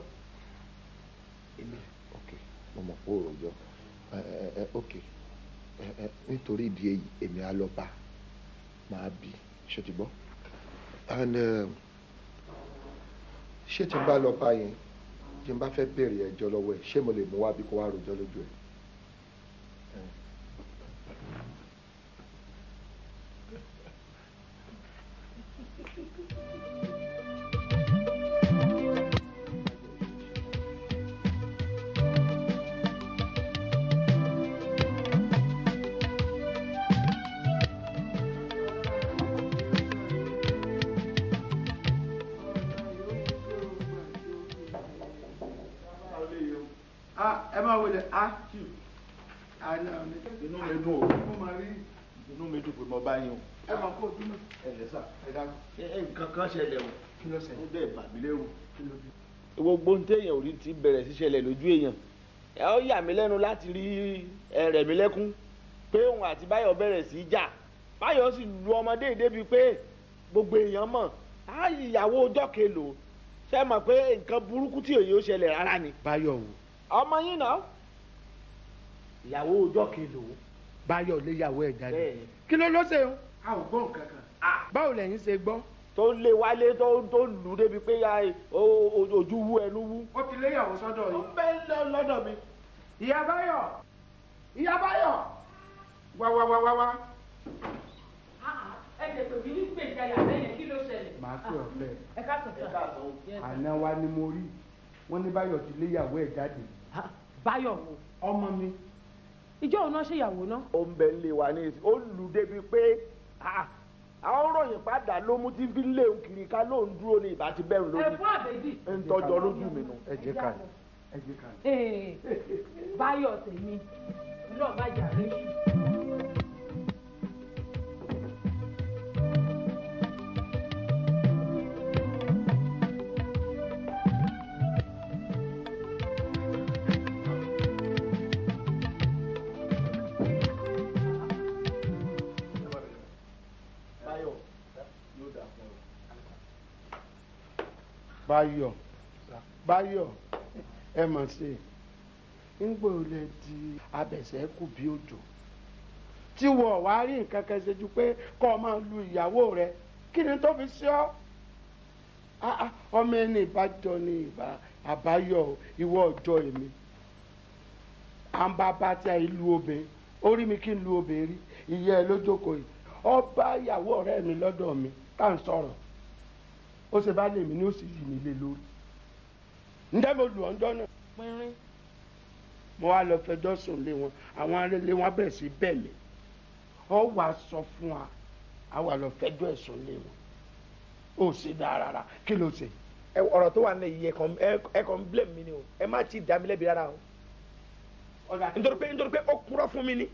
Èmi. Ok, mo mọ̀ pé ò rojọ́. Ok, nítorí ìdí èyí èmi á lọ bá máa bí, ṣé ti gbọ́? And ṣé tí n bá lọ bá yẹn, tí n bá fẹ́ béèrè ẹjọ́ lọ́wọ́ ẹ̀, ṣé mo lè mú wá bí kó wá rojọ́ lójú ẹ̀? Ẹ máa wọlé a inú mi dùn o, inú mi dùn pé mo bá yín o. Ẹ máa kó ojú náà. Ẹ lẹ sà, ẹ dákun. Nǹkan kan ṣẹlẹ̀ o. Kí ló ṣẹlẹ̀? Ó dẹ̀ bà mí lẹ́rù. Gbogbo ohun téèyàn ò rí ti bẹ̀rẹ̀ sí ṣẹlẹ̀ lójú èèyàn. Ẹ ó yà mí lẹ́nu láti rí ẹ̀rẹ̀ mi lẹ́kún pé òun àti Báyọ̀ bẹ̀rẹ̀ sí í jà. Báyọ̀ sì lu ọmọdé débi pé gbogbo èèyàn mọ̀. Á ìyàwó ọjọ́ kelòó. Ṣé mọ̀ pé nǹkan burúkú tí òye ó ṣẹlẹ̀ rárá ni? Báyọ̀ o. Ọmọ yín náà ìyàwó ọjọ́ kelòó. Báyọ̀ léyàwó ẹ̀ jáde. Kí ló ló ṣe o? A ò gbọ́ nǹkan kan. Báwo lẹ̀yin ṣe gbọ́? Tó lé wálé tó lù débi pé ojú wú ẹnu wú. Ó ti léyàwó sọ́dọ̀ yìí. Ó bẹ́ lọ́dọ̀ mi. Ìyá Báyọ̀! Ìyá Báyọ̀! Wá wá wá wá wá. Ẹ jẹ́ pé mi ní gbèjà yà lẹ́yìn, kí ló ṣẹlẹ̀? Màá pè ọ́ bẹ́ẹ̀. Ẹ káàsán sà. Àná wa ni mo rí. Wọ́n ní Báyọ̀ ti léyàwó ẹ̀ jáde. Báyọ̀ wo? Ọmọ mi. Ìjọ òun náà ṣèyàwó náà. Ó ń bẹ nílé wa ní ìsìn, ó lù débi pé àwọn ròyìn padà ló mú tí fi ń léwu kiri ká ló ń dúró ní ìbá ti bẹ̀rù lójú. Ẹ̀fọ́ àbèjì. Ń tọ́jọ́ lójú mi nù. Ẹ jẹ́ ká ẹ jẹ́ ká. Báyọ̀ tèmi, lọ́ọ̀ bá jà lóṣù. Báyọ̀ Báyọ̀ ẹ mọ̀ sí i ńgbò lè di abẹ̀sẹ̀ kù bí òjò tí wọ́n wá rí nǹkan kan ṣe ju pé kọ́ ọ máa lu ìyàwó rẹ, kí ni tó fi ṣe ọ́? Ọmọ ẹni ìbájọ ni ìbá àbáyọ ìwọ ọjọ́ èmi à ń bá bá tí a lu obìnrin orí mi kí n lu obìnrin rí ìyá ẹ lójókòó yìí ọba ìyàwó ọ̀rẹ́ mi lọ́dọ̀ mi tá à ń sọ̀rọ̀ ó ṣe bá lèmi ní ó sì yí mi lé lórí. Ǹjẹ́ mo lù ọ́ ńjọ́ náà? Pínrín. Mo wá lọ fẹjọ́ sùn lé wọn, àwọn arílé wọn bẹ̀rẹ̀ sí bẹ̀ mí. Ọ wàá sọ fún wa, a wà lọ fẹjọ́ ẹ̀sùn lé wọn. Ó ṣe dáa rárá, kí ló ṣe? Ọ̀rọ̀ tó wà nílẹ̀ yìí ẹ kàn ń blame mi ni o, ẹ má ti dá mi lẹ́bi rárá o. Nítorí pé ó kúrọ́ fún mi ni.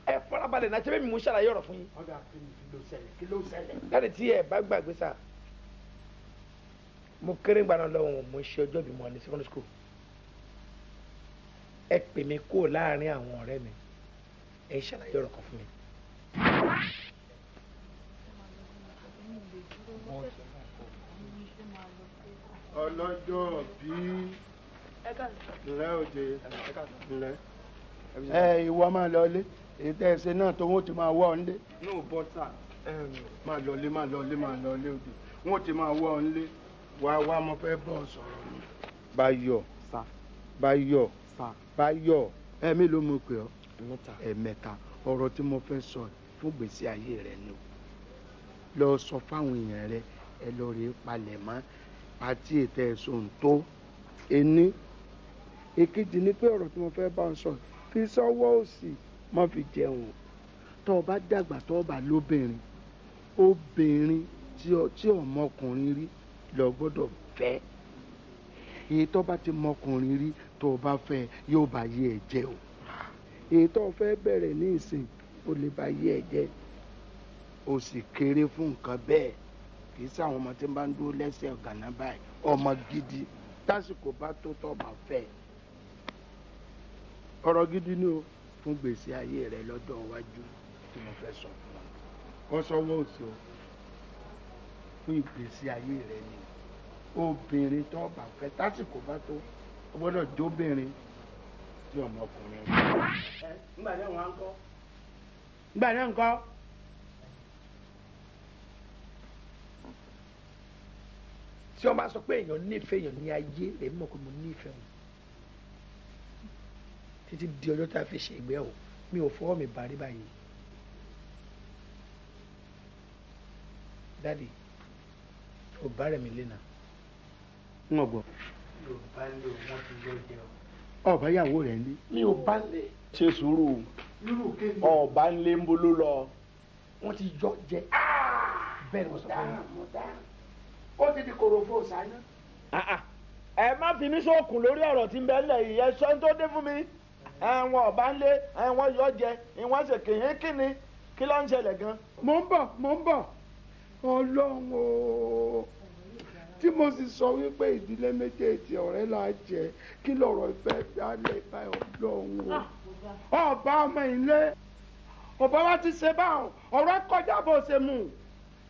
Ẹ farabalẹ̀ náà, ṣé bẹ́ẹ̀ mi mú ṣàlàyé ọ̀rọ̀ fún yín. Ọ̀dà kí ló ṣẹlẹ̀? Kí ló ṣẹlẹ̀? Láti tí ẹ bá gbàgbé sá, mo kéré gbaná lọ́wọ́, mo ń ṣe ọjọ́ ìbímọ ní secondary school. Ẹ pè mí kúrò láàrin àwọn ọ̀rẹ́ mi, ẹ ṣàlàyé ọ̀rọ̀ kan fún mi. Ọlọ́jọ́ bí ǹlẹ́ òde ǹlẹ́ ẹ ìwọ máa lọ ilé èyí tẹ́ ẹ ṣe náà tó wọ́n ti máa wọ́ ọ nílé. No butter. Máa lọ ilé máa lọ ilé máa lọ ilé òde wọ́n ti máa wọ́ ọ nílé wá wá mo fẹ́ bọ́ ọ sọ̀rọ̀ ni. Báyọ̀ Báyọ̀ Báyọ̀ ẹ̀mí ló mú pé ọ ẹ̀mẹ́ta ọ̀rọ̀ tí mo fẹ́ sọ fún gbèsè ayé rẹ ni o lọ sọ fáwọn èèyàn rẹ ẹ lọ rèé palẹ̀ mọ́ pàtí ètò ẹ̀sùn tó ení. Èkejì ni pé ọ̀rọ̀ tí mo fẹ́ bá ọ sọ fi sọ́wọ́ òsì má fi jẹun tó o bá dàgbà tó o bá lóbìnrin obìnrin tí ọmọkùnrin rí lọ gbọ́dọ̀ fẹ́. Èyí tó bá ti mọkùnrin rí tó o bá fẹ́ yóò bá yé ẹ jẹ́ o. Èyí tó o fẹ́ bẹ̀rẹ̀ ní ìsìn ó lè bá yé ẹ jẹ́ o sì kéré fún nǹkan bẹ́ẹ̀. Kì í sáwọn ọmọ tí ń bá ń dúró lẹ́sẹ̀ ọ̀gànà báyìí ọmọ gidi tásìkò bá tó tó bá fẹ́ Ọ̀rọ̀ gidi ni o fún gbèsè ayé rẹ lọ́jọ́ iwájú tí mo fẹ́ sọ fún ọ. Kọ́ sọ́wọ́ òsì o fún ìgbésí ayé rẹ ni. Obìnrin tó bá fẹ́ tásìkò bá tó o gbọ́dọ̀ jóbìnrin tí ọmọkùnrin rẹ. Ńgbà náà wọ́n á ń kọ́. Ńgbà náà ń kọ́. Tí wọ́n bá sọ pé èèyàn nífẹ̀ẹ́ èèyàn ní ayé, èmi mọ̀ pé mo nífẹ̀ẹ́ wọn títí di ọjọ́ tá a fi ṣe ìgbéyàwó, mi ò fọwọ́ mi bàrí báyìí. Dádì, ò bá rẹ̀ mí lẹ́nà. N ò gbọ́. Mi ò bá lé o, wọ́n ti yọ jẹ o. Ọba ìyàwó rẹ̀ ní. Mi ò bá lé. Ṣe sùúrù, ọba ń lé ń bolo lọ. Wọ́n ti yọ jẹ. Bẹ́ẹ̀ ni wọ́n sọ fún mi. Ó ti di korofo sáyẹn. Ẹ má fi mí sóòkùn lórí ọ̀rọ̀ tí ń bẹ lẹ̀ yìí, ẹ sọ ń tó dé fún mi. Ẹ̀wọ̀n ọba ń lé, ẹ̀wọ̀n yọ jẹ, ìwọ̀n ṣe kìhín kíni, kí ló ń ṣẹlẹ̀ gan. Mò ń bọ̀, mò ń bọ̀. Ọlọ́run o, tí mo sì sọ wípé ìdílé méjèèjì ọ̀rẹ́ là jẹ́, kí lọ̀rọ̀ ìfẹ́ dálé báyìí? Ọlọ́run o. Ọba ọmọ ilé, ọba wa ti ṣe báwọn, ọ̀rọ̀ kọjá bó ṣe mú.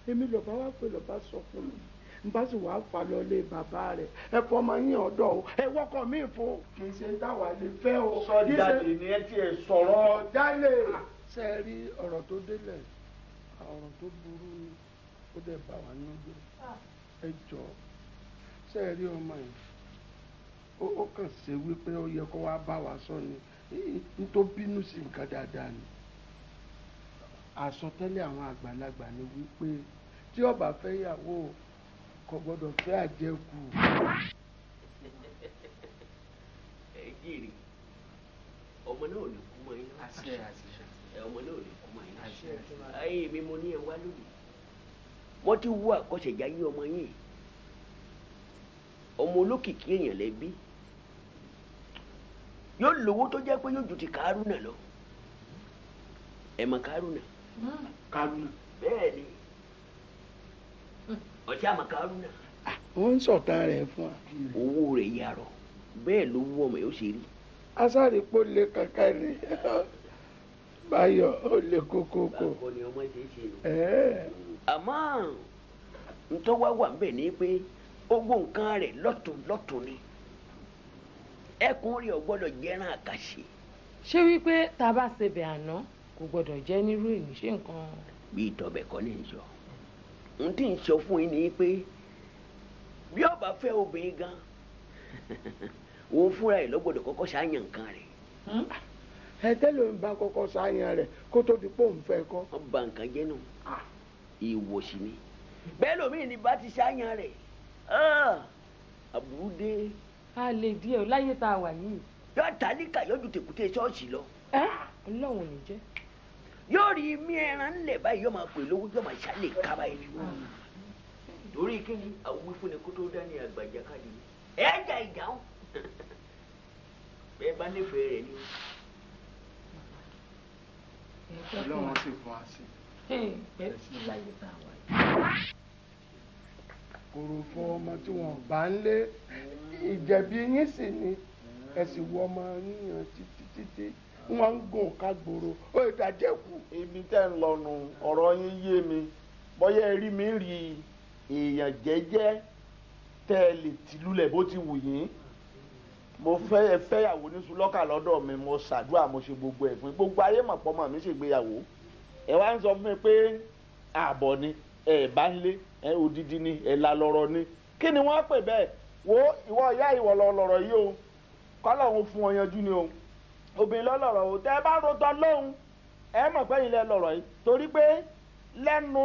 Èmi lọ́ba wa pé lọ́ba sọ fún mi, n bá sì wàá fà lọ lé bàbá rẹ, ẹ fọmọ yín ọ̀dọ̀ o, ẹ wọkọ mi fún. Kì í ṣe táwa lè fẹ́ o. Sọjáde ni ẹ tiẹ̀ sọ̀rọ̀. Jálè ṣe rí ọ̀rọ̀ tó délẹ̀, ọ̀rọ̀ tó burú ni, ó dẹ̀ bà wá nínú jẹ́. Ẹ jọ, ṣe rí ọmọ yìí, ó kàn ṣe wípé ó yẹ kó wá bá wa sọ ni, n tó bínú sí nǹkan dáadáa ni. Àsọtẹ́lẹ̀ àwọn àgbàlagbà ni wípé tí ó bá fẹ́ yàwó kò gbọ́dọ̀ fẹ́ àjẹkù. Ẹ jèrè, ọmọ náà ò ní kú mọ́ yín. Ọmọ náà ò ní kú mọ́ yín. Ayé mi mo ní ẹ wá lónìí. Wọ́n ti wú àkọsẹ̀jáyé ọmọ yín. Ọmọ olókìkí èèyàn lẹ́bí. Yóò lówó tó jẹ́ pé yóò ju ti Kárúnà lọ. Ẹ mọ̀ Kárúnà. Kárúnà. Bẹ́ẹ̀ ni. Ọtí àmọ́ Kárúnà. Wọ́n ń sọ̀tàn rẹ̀ fún wa. Owó rẹ̀ yarọ, bẹ́ẹ̀ ló wú ọmọ yóò ṣe rí. Asáre pò lè kankan ni Báyọ̀ ó lè kókókó. Báwo ni ọmọ ṣe é ṣe nù. Àmọ́ ntọ́ wá wà ń bẹ̀ ni pé gbogbo nǹkan rẹ̀ lọ́tún lọ́tún ni, ẹkùn rẹ̀ ò gbọ́dọ̀ jẹ́rán àkàṣe. Ṣé wípé tá a bá ṣe bẹ̀ àná kò gbọ́dọ̀ jẹ́ nírú èmi ṣé nǹkan. Bí ìtọ̀bẹ̀ kọ́ ní ìjọ n tí ń sọ fún yín ni pé bí ó bá fẹ́ obìnrin gan, òun fúnra ẹ̀ ló gbọ́dọ̀ kọ́kọ́ ṣàyàn nǹkan rẹ̀. Ẹ tẹ́lẹ̀ ń bá kọ́kọ́ ṣàyàn rẹ̀ kó tó di pé òun fẹ́ kọ́. Wọ́n ba nǹkan jẹ́ nù, ìwòsì ni bẹ́ẹ̀ lómi ní bá ti ṣàyàn rẹ̀, àbúrú dé. A lè díẹ̀ o láyé tá a wà yìí. Yóò tálíkà yóò ju tèkúté ṣọ́ọ̀ṣì lọ. Ọlọ́run ò ní jẹ́. Yóò rí mí ẹran ńlẹ̀ báyìí, yóò máa pè lówó, yóò máa ṣàlè ká báyìí. Torí kí ni àwọn wífúnni kó tó dání àgbàjá káàdì ẹ jà ìjà ń bẹ́ẹ̀ bá nífẹ̀ẹ́ rẹ̀ ni. Ọlọ́run sì fún wa sí. Kòròfo ọmọ tí wọn bá ń lé, ìjẹ̀bi yín sì ni, ẹ sì wọ ọmọ yíyan títí títí wọ́n ń gùn ká gbòòrò ó ìdájẹ́kù. Ibi tẹ́ ń lọ́nu ọ̀rọ̀ yín yé mi, bóyá ẹ rí mi rí èèyàn jẹ́jẹ́ tẹ́ ẹ lè tìlúlẹ̀ bó ti wù yín. Mo fẹ́ fẹ́yàwó ní Sùlọ́kà lọ́dọ̀ mi, mo ṣàdúrà, mo ṣe gbogbo ẹ̀ fún gbogbo ayé mọ̀ pọ́ mọ̀ mi ṣègbéyàwó. Ẹ wá ń sọ fún mi pé ààbọ̀ ni ẹ bá ń lé, ẹ odidi ni ẹ la lọ́rọ̀ ni, kí ni wọ́n pè bẹ́ẹ̀? Wo ìwọ ìyá ìwọ lọ́rọ̀ yìí o, kọ́lọ̀ òun fún ọ yanjú ni o, obìnrin lọ́lọ́rọ̀ o, tẹ́ ẹ bá rotọ́ lóhùn ẹ mọ̀ pé ilẹ̀ lọ̀rọ̀ yìí, torí pé lẹ́nu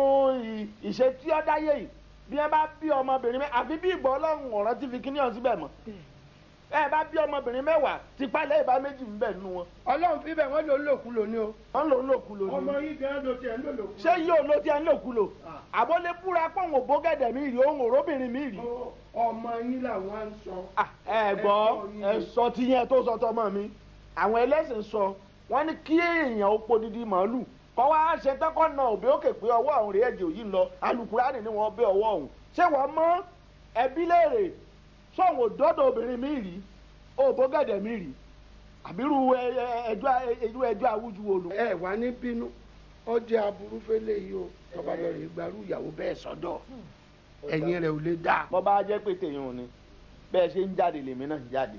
ìṣe tí ó dáyé yìí bí ẹ bá bí ọmọbìnrin mẹ́ àfi bí ìgbọ́ ọlọ́run ọ̀ràn ti fi kíní ọ̀hún síbẹ̀ mọ́, ẹ bá bí ọmọbìnrin mẹ́wàá tipá lẹ́yìn bá méjì ń bẹ̀ nínú wọn. Ọlọ́run fi bẹ̀ wọ́n lò ń lòkulò ni o. Wọ́n lò ń lòkulò ni. Ọmọ yìí gan ló tiẹ̀ ń lò lòkulò. Ṣé yóò ló tiẹ̀ ń lòkulò? Àbólé búra pọ̀n òbógẹ̀dẹ̀ mi rí, òun òróbìnrin mi rí. Ọmọ yín làwọn ń sọ. Ẹ gbọ́, ẹ sọ ti yẹn tó sọ tọmọ mi. Àwọn ẹlẹ́sìn sọ, wọ́n ní kí èèyàn ó podidi màálù kọ́ wá ṣe tẹ́kọ̀ náà òbí òkè pé ọwọ́ ọ̀hún rèé ẹ̀jẹ̀ òyìn lọ, alukurani ni wọ́n bẹ́ ọwọ́ ọ̀hún. Ṣé wọ́n mọ ẹbí léèrè sóhun òdòdó obìnrin mi rí, òbógẹ̀dẹ̀ mi rí? Àbírú ẹjọ́ àwùjọ wo lò. Ẹ wà ní bínú, ó jẹ́ aburú fẹ́lẹ́ yìí o, tọ́ba lọ rè gbarú ìyàwó bẹ́ẹ̀ sọ́dọ̀, ẹ̀yìn rẹ̀ ò lè dá. Bọ́ bá jẹ́ pé tèèyàn ò ní bẹ́ẹ̀ ṣe ń jáde lèmi náà ń jáde,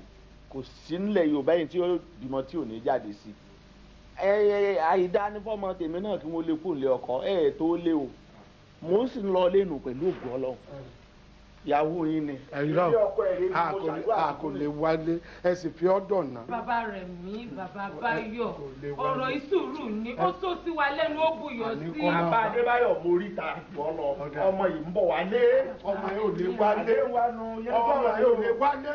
kò sí nílẹ̀ Yorùbá yìí tí ó bímọ tí ò ní jáde sí. Àìdá ní fọ́mọ tèmi náà kí wọ́n lè kó lé ọkọ ẹ̀ tó lé o, mò ń sì lọ lẹ́nu pẹ̀lú ògùn Ọlọ́run. Ìyàwó yín ni. Ẹ̀rọ a kò lè wálé, ẹ sì fi ọ́ dọ̀nà. Bàbá Rẹ̀mí, bàbá Báyọ̀, ọ̀rọ̀ ìṣòro ni ó tó sí wa lẹ́nu, ó buyọ̀ sí. Bàbá Adébáyọ̀ mo rí ta ìbọn lọ, ọmọ yìí ń bọ̀ wálé. Ọmọ yìí ò lè wálé. Ọmọ yìí ò lè wálé.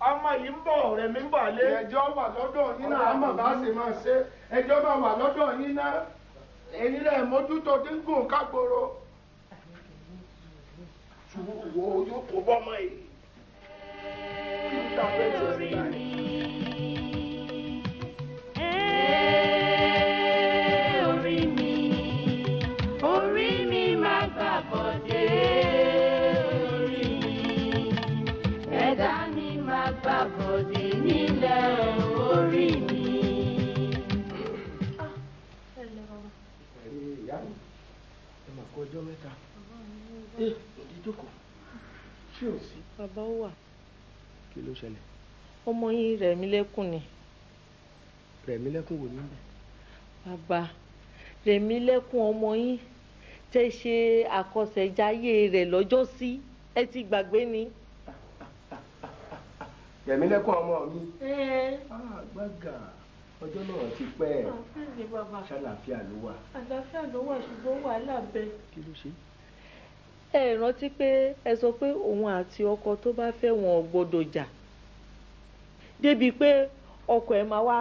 Ọmọ yìí ń bọ̀, Rẹ̀mí ń bọ̀ wálé. Ẹjọ́ wà lọ́dọ̀ yín náà, àmọ́ bá sì máa ṣe. Ẹjọ́ máa wà lọ́dọ̀ yín náà. Ẹ̀yin rẹ̀ mójútó díngùn kágboro. Wo yóò kó bọ́mọ yìí. Orí mi, orí mi, orí mi máa gbà bọ̀dé. Orí mi, ẹ̀dá mi máa gbà bọ̀dé nílẹ̀ orí mi. Ìyá mi, ẹ mà kú ọjọ́ mẹ́ta. Ìjókòó, ṣé ò sí. Bàbá ó wà. Kí ló ṣẹlẹ̀? Ọmọ yín Rẹ̀mílẹ́kùn ni. Rẹ̀mílẹ́kùn wò níbẹ̀? Bàbá, Rẹ̀mílẹ́kùn ọmọ yín tẹ́ ṣe àkọsẹ̀jayé rẹ̀ lọ́jọ́sí, ẹ ti gbàgbé ni. Rẹ̀mílẹ́kùn ọmọ mi. Gbàgà ọjọ́ náà ti pẹ́. Ṣàlàáfíà ló wà. Àlàáfíà ló wà, ṣùgbọ́n wàhálà bẹ. Kí ló ṣe? Ẹ rántí pé ẹ sọ pé òun àti ọkọ tó bá fẹ́ wọn ò gbọdọ̀ jà, débi pé ọkọ ẹ̀ máa wá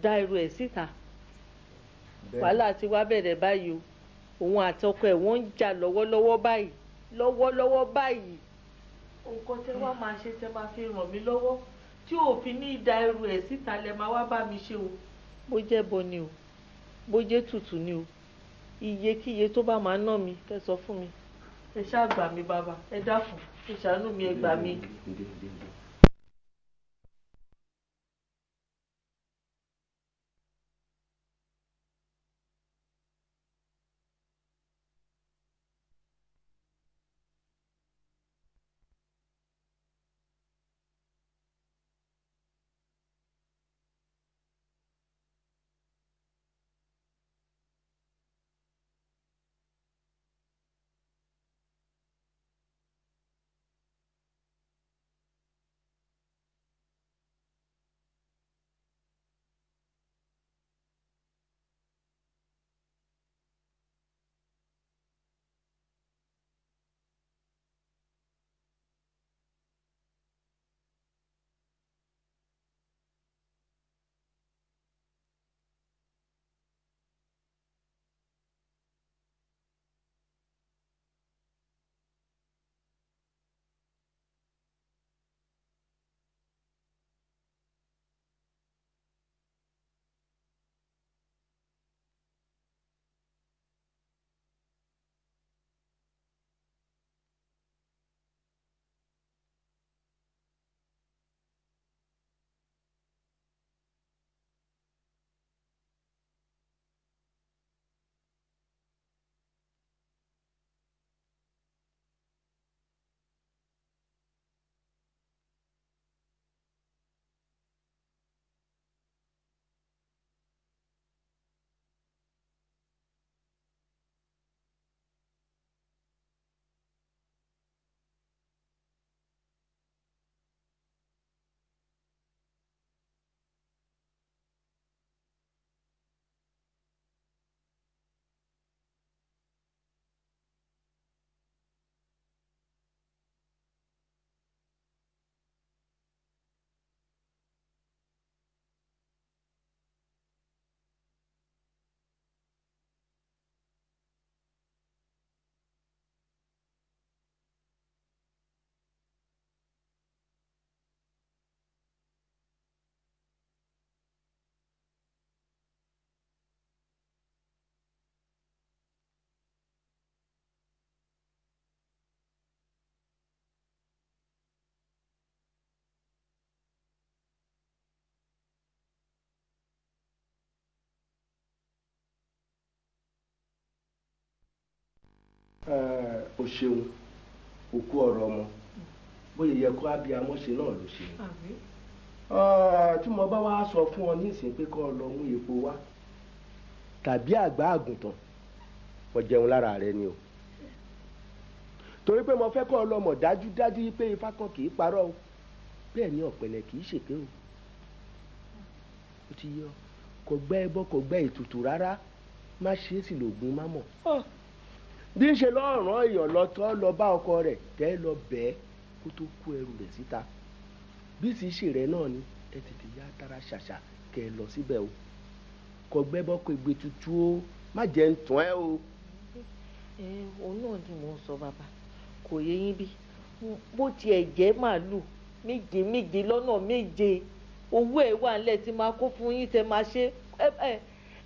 da ẹrù ẹ̀ síta. Wàhálà ti wá bẹ̀rẹ̀ báyìí o, òun àti ọkọ ẹ̀ wọ́n ń jà lọ́wọ́lọ́wọ́ báyìí, lọ́wọ́lọ́wọ́ báyìí. Nǹkan tẹ́ wá máa ṣe tẹ́ máa fi ràn mí lọ́wọ́ tí òfin ní da ẹrù ẹ̀ síta lẹ máa wá bá mi ṣe o. Bó jẹ́ bọ ni o, bó jẹ́ tutù ni o, iyekíye tó bá máa ná mi kẹ́ sọ fún mi. Ẹ ṣáà gbà mí bàbá, ẹ dákun, ẹ ṣàánú mi, ẹ gbà mí. O ṣeun, òkú ọ̀rọ̀ ọmọ bóyá yẹ kó abiyamọ ṣe náà ló ṣe. Tí mo bá wá sọ fún ọ nísìnyí pé kó o lọ mú epo wá tàbí àgbá àgùntàn, mo jẹun lára rẹ ni o, torí pé mo fẹ́ kó o lọ mọ̀ dájúdájú pé ifá kan kì í parọ́ o, bẹ́ẹ̀ ni ọ̀pẹ̀lẹ̀ kì í ṣèké o. Ó ti yọ, kò gbẹ́ ẹbọ, kò gbẹ́ ètùtù rárá, má ṣe é sì lògùn má mọ̀. Bí ń ṣe lọ́ọ̀rán èèyàn lọ tọ́ lọ bá ọkọ rẹ̀ tẹ́ lọ bẹ́ẹ̀ kó tó kó ẹrù rẹ̀ síta, bí sì ṣe rẹ̀ náà ni ẹ tètè yá tara ṣàṣà kẹ́ ẹ lọ síbẹ̀ o. Kò gbẹ́bọ́ kò gbé tutù o, má jẹ́ ń tún ẹ o. Ẹ òun náà ni mò ń sọ bàbá, kò yé yín bí bó tiẹ̀ jẹ́ màálù méje méje lọ́nà méje, owó ẹ̀ wà nílẹ̀ tí máa kó fún yín tẹ́ máa ṣe.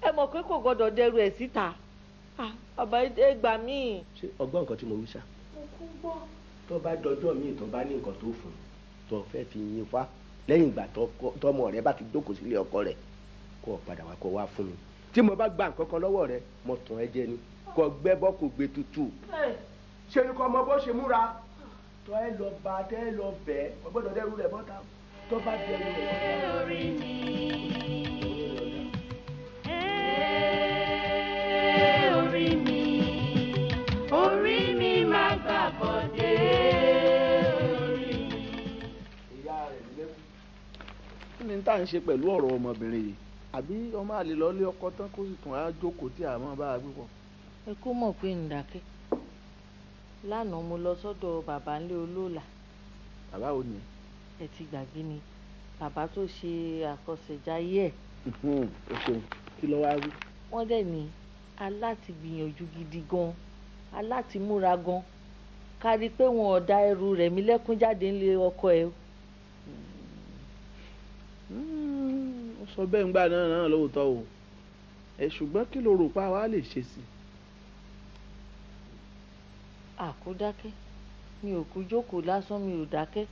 Ẹ mọ̀ pé kò gbọ́dọ̀ dẹrù ẹ̀ síta. Bàbá ẹ gbà mí. Ṣé ọgbọ́n nǹkan tí mo wí ṣá? Mo kú gbọ́. Tó bá dọjọ́ míì tó bá ní nǹkan tó fún un tó fẹ́ fi yin fa lẹ́yìn ìgbà tọmọ rẹ bá ti jókòó sílé ọkọ rẹ̀, kó o padà wá kó o wá fún mi. Tí mo bá gba nǹkan kan lọ́wọ́ rẹ, mo tàn ẹ́ jẹ ni. Kò gbẹ́bọ́ kò gbé tutù. Ṣé ni kò mọ bó ṣe múra? Tọ́ ẹ lọ bá tẹ́ ẹ lọ bẹ́ẹ̀, o gbọ́dọ̀ dẹ́rù rẹ̀ bọ́ta. Tó bá dẹ́rù rẹ̀ bọ́ta. Orí mi. Orí mi, orí mi máa gbà bọ̀dé. Orí mi. Ìyá rẹ̀ lẹ́kùn. Kí ni tá à ń ṣe pẹ̀lú ọ̀rọ̀ ọmọbìnrin yìí? Àbí ọmọ àlè lọ lé ọkọ tán kó sì tún á jókòó tí àmọ́ bá a gbé pọ̀? Ẹ kó mọ̀ pé ń dákẹ́. Lánàá mo lọ sọ́dọ̀ bàbá ńlé olóòlà. Bàbá wo ni? Ẹ ti gbàgbé ni, bàbá tó ṣe àkọsẹ̀jayé ẹ̀. O ṣeun, kí ló wá wí? Wọ́n dẹ̀ ní aláti gbìyànjú gidi gan, aláti múra gan, kárí pé wọn ò da ẹrù rẹ̀ mí lẹ́kún jáde nílé ọkọ ẹ̀. Ó sọ bẹ́ẹ̀ ńgbà náà lóòótọ́ o, ẹ ṣùgbọ́n kí ló rò pa wá lè ṣe sí i? Àkódákẹ́, mi ò kú jókòó lásán, mi ò dákẹ́,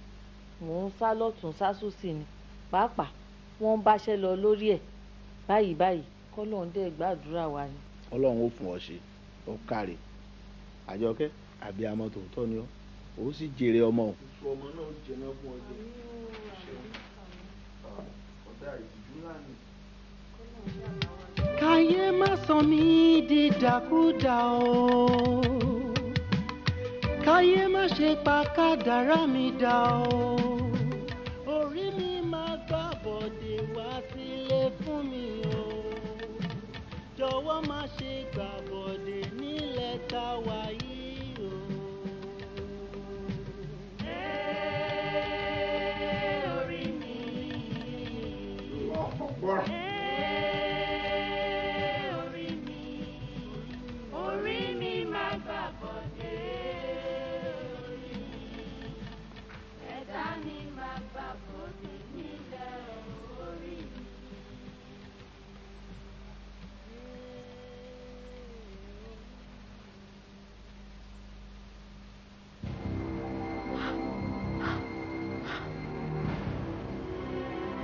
mò ń sá lọ́tún sá sósì ni, pàápàá wọ́n ń báṣẹ́ lọ lórí ẹ̀ báyìí báyìí, kọ́lọ́run dẹ̀ gbàdúrà wa ni. Ọlọ́run ó fún ọ ṣe, ó káre. Àjọkẹ́, àbíamọ tòótọ́ ni ọ́, ó sì jèrè ọmọ o. Oṣù ọmọ náà jẹná fún ọ jẹ. Ọ̀dà ìtìjú ńlá ni. Káyé má sọ mí di dàkúdà o, káyé má ṣe pa kádàrá mi dà o, orí mi máa gbà bọ̀dé wá sílé fún mi o, jọ̀wọ́ má ṣe gbà bọ̀dé nílẹ̀ tá a wà yìí o. Orí mi. Orí mi. Orí mi máa gbà bọ̀dé. Orí mi. Ẹ̀dá mi máa gbà bọ̀dé nílẹ̀ orí mi.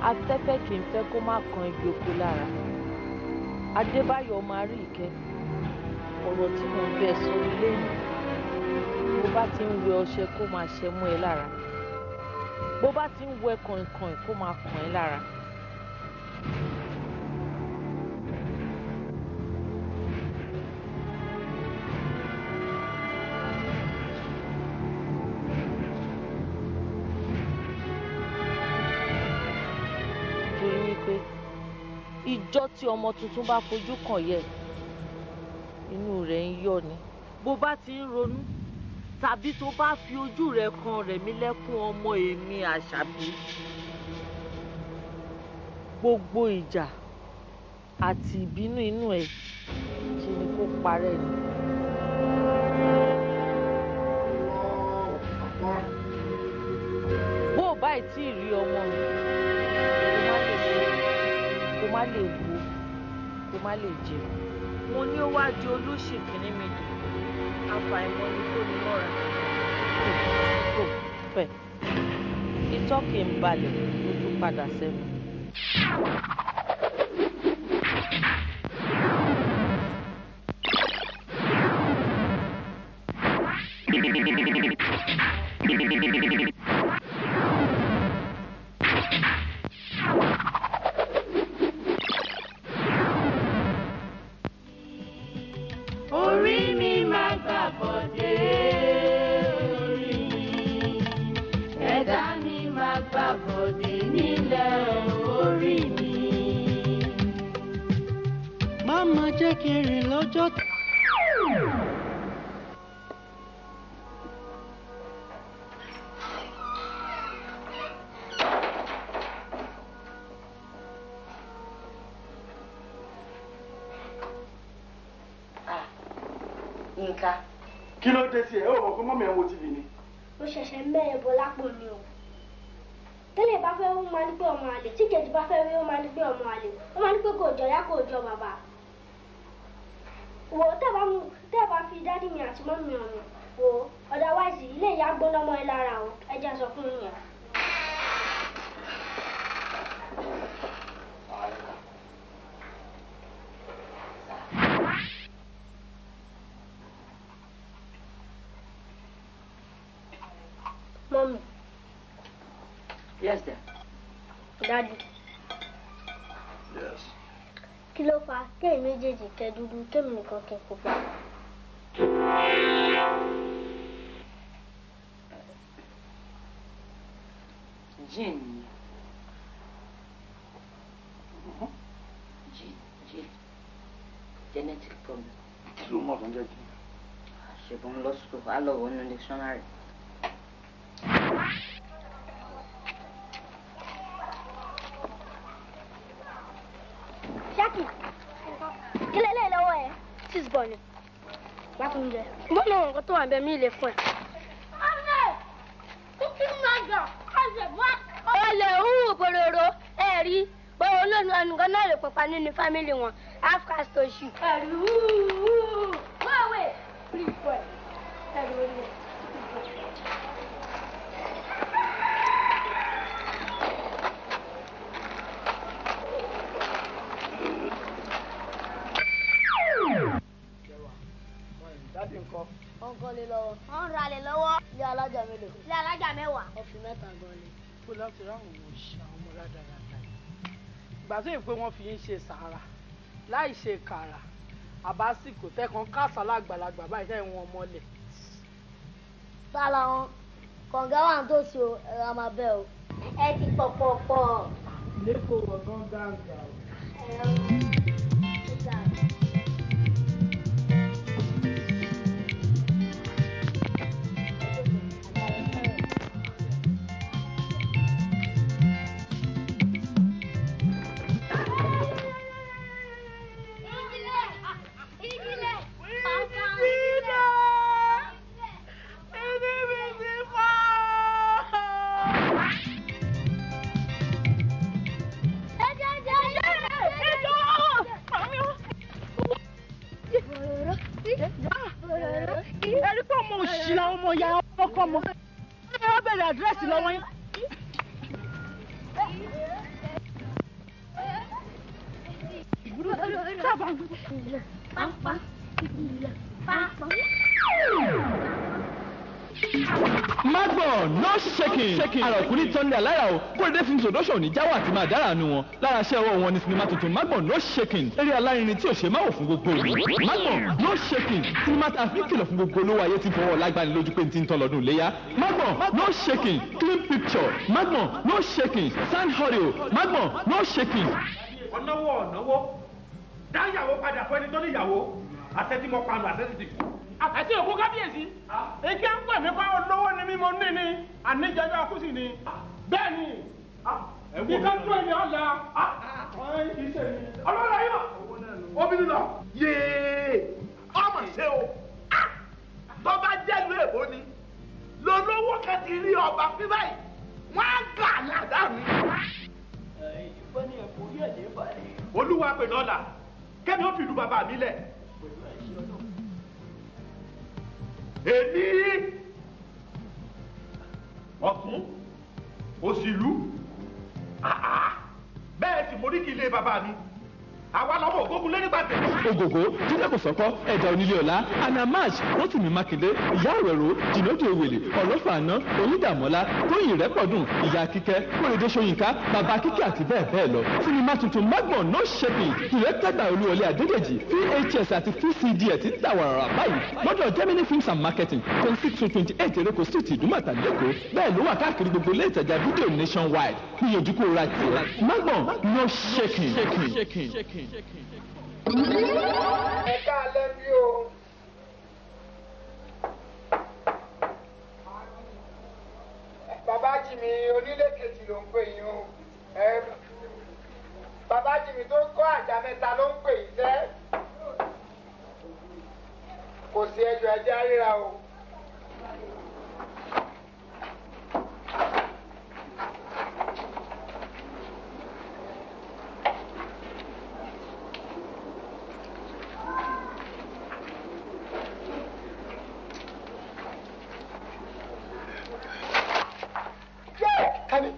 Afẹ́fẹ́ kì í fẹ́ kó má kan igi oko lára. Adébáyọ̀ máa rí ìkẹ́. Ọ̀rọ̀ tí mò ń bẹ sọ lẹ́yìn, bó bá ti ń wẹ ọṣẹ kó máa ṣẹ mú ẹ lára, bó bá ti ń wẹ kànkàn kó máa kàn ẹ́ lára. Torí wípé ìjọ́ tí ọmọ tuntun bá fojú kàn yẹ, inú rẹ̀ ń yọ̀ ni. Bó bá ti ń ronú tàbí tó bá fi ojú rẹ̀ kan Rẹ̀mílẹ́kún ọmọ èmi Àṣàbí, gbogbo ìjà àti ìbínú inú ẹ̀ ṣe ni kó parẹ́ ni. Bó o báyìí tí ì rí ọmọ mi, kó má lè wo, kó má lè jẹun. Mo ní ó wá di olóṣì kìíní mi dùn, àfàìmọ̀ ni kò ní mọ́ra. Kò fẹ́, itọ́ kì í balẹ̀ ó tún padà sẹ́nu. Orí mi máa gbà bọ̀dé orí mi, ẹ̀dá mi máa gbà bọ̀dé nílẹ̀ orí mi. Má jẹ́ kí n rìn lọ́jọ́. Yínká. Kí ló dé sí ẹ? Ó mọ̀ pé mọ́mí ẹ̀ ń wo TV ni. Mo ṣẹ̀ṣẹ̀ mẹ́rin bọ̀ lápò ni o. Tẹ́lẹ̀ bá fẹ́ ó máa ní pé ọmọ àlè, tí kejì bá fẹ́ rí ó máa ní pé ọmọ àlè, ó máa ní pé kò jọ ìyá kò jọ bàbá. Wò ó tẹ́ bá fi dádì mi àti mọ́mí hàn mí, wò ó otherwise ilé ìyá gbóná mọ́ ẹ lára o, ẹ jẹ́ n sọ fún yín. Mommy. Yes, dear. Daddy. Yes. Kí ló fà kéèmí méjèèjì kẹ dúdú kéèmí nìkan kí n pupa? Gene ni. Gene. Genetic problem. Kí ló mọ̀ tó ń jẹ́ gene? Ṣèbọn lọ sùkúl, á lọ wọnú dictionary. Ṣákì, kí lélẹ̀ lọ́wọ́ ẹ̀? Cheese ball ni. Wá fún mi jẹ. Bọ́ọ̀lù nǹkan tó wà bẹ́ẹ̀ mi lè fún ẹ. Ó lè hùwù bòròrò ẹ rí bọ́ọ̀ olóòlù ẹnìkan náà lè pọ̀pá nínú fámìlì wọn half caste oṣù. Ẹ̀rí hùwù wọ́ọ̀wẹ̀ please boy ẹ̀rí orí rẹ̀. Dádì ńkọ́? Wọ́n kọ́lé lọ́wọ́. Wọ́n ń ralẹ̀ lọ́wọ́. Ilé alájà mélòó? Ilé alájà mẹ́wàá. Wọ́n fi mẹ́ta gan lé. Kó láti ráwọn òṣì àwọn ọmọ rádaràda yìí. Ìgbà tó yẹ pé wọ́n fi ń ṣe sàárà láì ṣe kàrà àbásìkò tẹ́kan kásá lágbàlagbà báyìí tẹ́ wọn mọ́lẹ̀. Tá làwọn kọ̀ǹgá wà tó ṣe o, ẹ̀rọ a máa bẹ́ o. Ẹ ti pọ̀ pọ̀ pọ̀. Lẹ́kọ̀ọ́ wọ̀gán gàǹgà o. Ẹ̀rí pé ọmọ òṣì làwọn ọmọ ìyá ọkọ ọmọ ẹ wá bẹ̀rẹ̀ àdírẹ́sì lọ́wọ́ yín. Magbon no shaking. Àròkúrí tọ́ni alára o. Kóredé Films production ní jáwọ́ àti máa dára nu wọn. Lára iṣẹ́ ọwọ́ wọn ni sinimá tuntun Magbon no shaking. Eré alárinrin tí ò ṣe máa wò fún gbogbo ìlú. Magbon no shaking. Sinimá tá a fi kìlọ̀ fún gbogbo olówó ayé tí fọwọ́ lágbani lójú pé n ti ń tọ́ lọ́dún léyà. Magbon no shaking. Clean picture. Magbon no shaking. Sound audio. Magbon no shaking. Ọ̀nàwó ọ̀nàwó dáyàwó padà fún ẹni tó níyàwó àṣẹ tí mo panu àṣẹ ti kú. Àti òkú kábíyèsí èké ń pè mí pa olówó ni mí mo ní ni àníjọjọ kú sí ni bẹ́ẹ̀ ni ìkan tó ẹni ọ̀la ọlọ́run ayé wa obìnrin lọ yéé ọmọ ṣe o tó bá jẹ́lu èbó ni lọ́lọ́wọ́ kan ti rí ọba fí báyìí wọ́n á gbà ládàá mi. Olúwa pè lọ́la kẹ́mi ó fi ìlú bàbá mi lẹ̀. Èmi ọ̀tún òṣìlú bẹ́ẹ̀ sì móríkì ilé bàbá mi Àwa lọ́mọ ògógún lé nígbà tẹ̀. Ògògó, Jídé Kòsọ́kọ́, Ẹ̀dà Onílé Ọlá, Anna March, Rótìmí Mákindé, Ìyá Àwẹ̀rò, Jìnàjò Òwèlè, Ọlọ́fà Àná, Onídàmọ́lá, Tóyìn Rẹ́pọ̀dùn, Ìyá Kíkẹ́, Kóredé Ṣóyínká, Bàbá Kíkẹ́ àti bẹ́ẹ̀ bẹ́ẹ̀ lọ. Sinimá tuntun Magbon No Shaking, directed by Olúwọlé Adédèjì, VHS àti VCD ẹ̀ ti ń tà wàràrà báyìí lọ́dọ̀ Germany Films and Marketing, 26-28 Ereko Street, Ìdúmọ̀tà l'Ékòó. Bẹ́ẹ̀ ló wà káàkiri gbogbo ilé ìtajà fídíò nationwide. Gbìyànjú kó ra tiẹ̀. Magbon No Shaking. Ẹ káalẹ́ bí o. Bàbá Jìmí onílé kejì ló ń pè yín o. Bàbá Jìmí tó kọ́ àjà mẹ́ta ló ń pè yín sẹ́. Kò sí ẹjọ́ ẹjẹ́ ríra o. Tani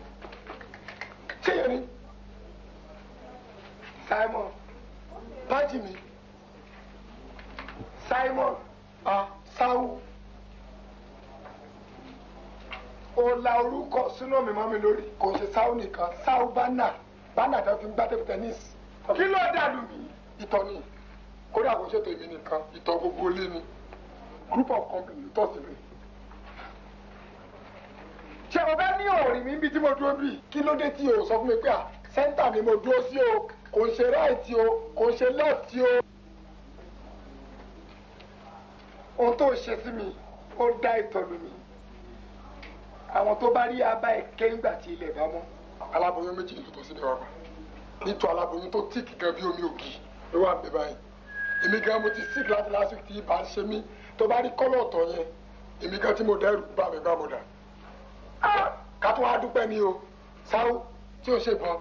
ṣé yẹn ni Simon Bájìmí Simon Sawu ó la orúkọ sínú mi mọ́ mi lórí, kò ṣe Sawu nìkan, Sawu bánà bánà tó fi ń gbá table tennis. Kí ló dàlú mi? Ìtọ̀ ni, kódà kò ṣètò èmi nìkan, ìtọ̀ gbogbo ilé ni, group of company ló tọ̀ sí mi. Ṣé o fẹ́ ní òòrì mi níbi tí mo dúró bí? Kí ló dé tí o sọ fún mi pé à sẹ́ńtà ni mo dúró sí o, kò ń ṣe right o, kò ń ṣe left o. Ohun tó ṣe sí mi, ó dá ìtọ́nu mi. Àwọn tó bá rí abá ẹ̀ ké ńgbà tí ilẹ̀ bá mọ́. Aláboyún méjì ló tọ́ síbẹ̀ wá pa. Nítorí aláboyún tó tíìkì gan bí omi ògì ló wà bẹ̀ báyìí. Èmi gan mo ti sick láti last week tí ibà ń ṣe mí. Tó bá rí kọ́lọ̀ ọ̀tọ̀ yẹn, èmi gan tí mo dẹ́rù bá mi gbá mo dà. Ká tó wá dúpẹ́ ni o, Sáwó tí o ṣe bọ́n.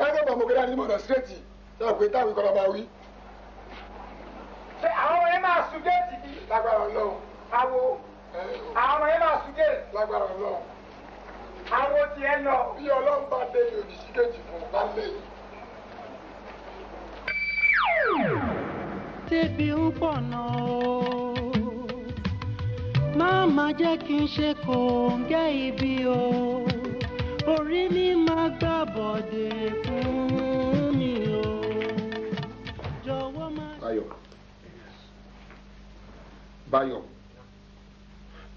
Ẹgbẹ́ bọ̀ mo gbé dání mọ̀nà síréètì, sọ pé táwọn ìkọlọ́ máa wí. Ṣé àwọn ọmọ yẹn máa sun géètì bí? Lágbára Ọlọ́run. Àwo àwọn ọmọ yẹn máa sun géètì. Lágbára Ọlọ́run. Àwo tiẹ̀ lọ. Bí Ọlọ́run bá dé ní òdì sí géètì fún un lálẹ́ yìí. Tẹ́bi ń pọ̀ náà o, má má jẹ́ kí n ṣe kòńgẹ́ ibi o, orí mi máa gbà bọ̀dé fún mi o, jọ̀wọ́ má. Báyọ̀, Báyọ̀,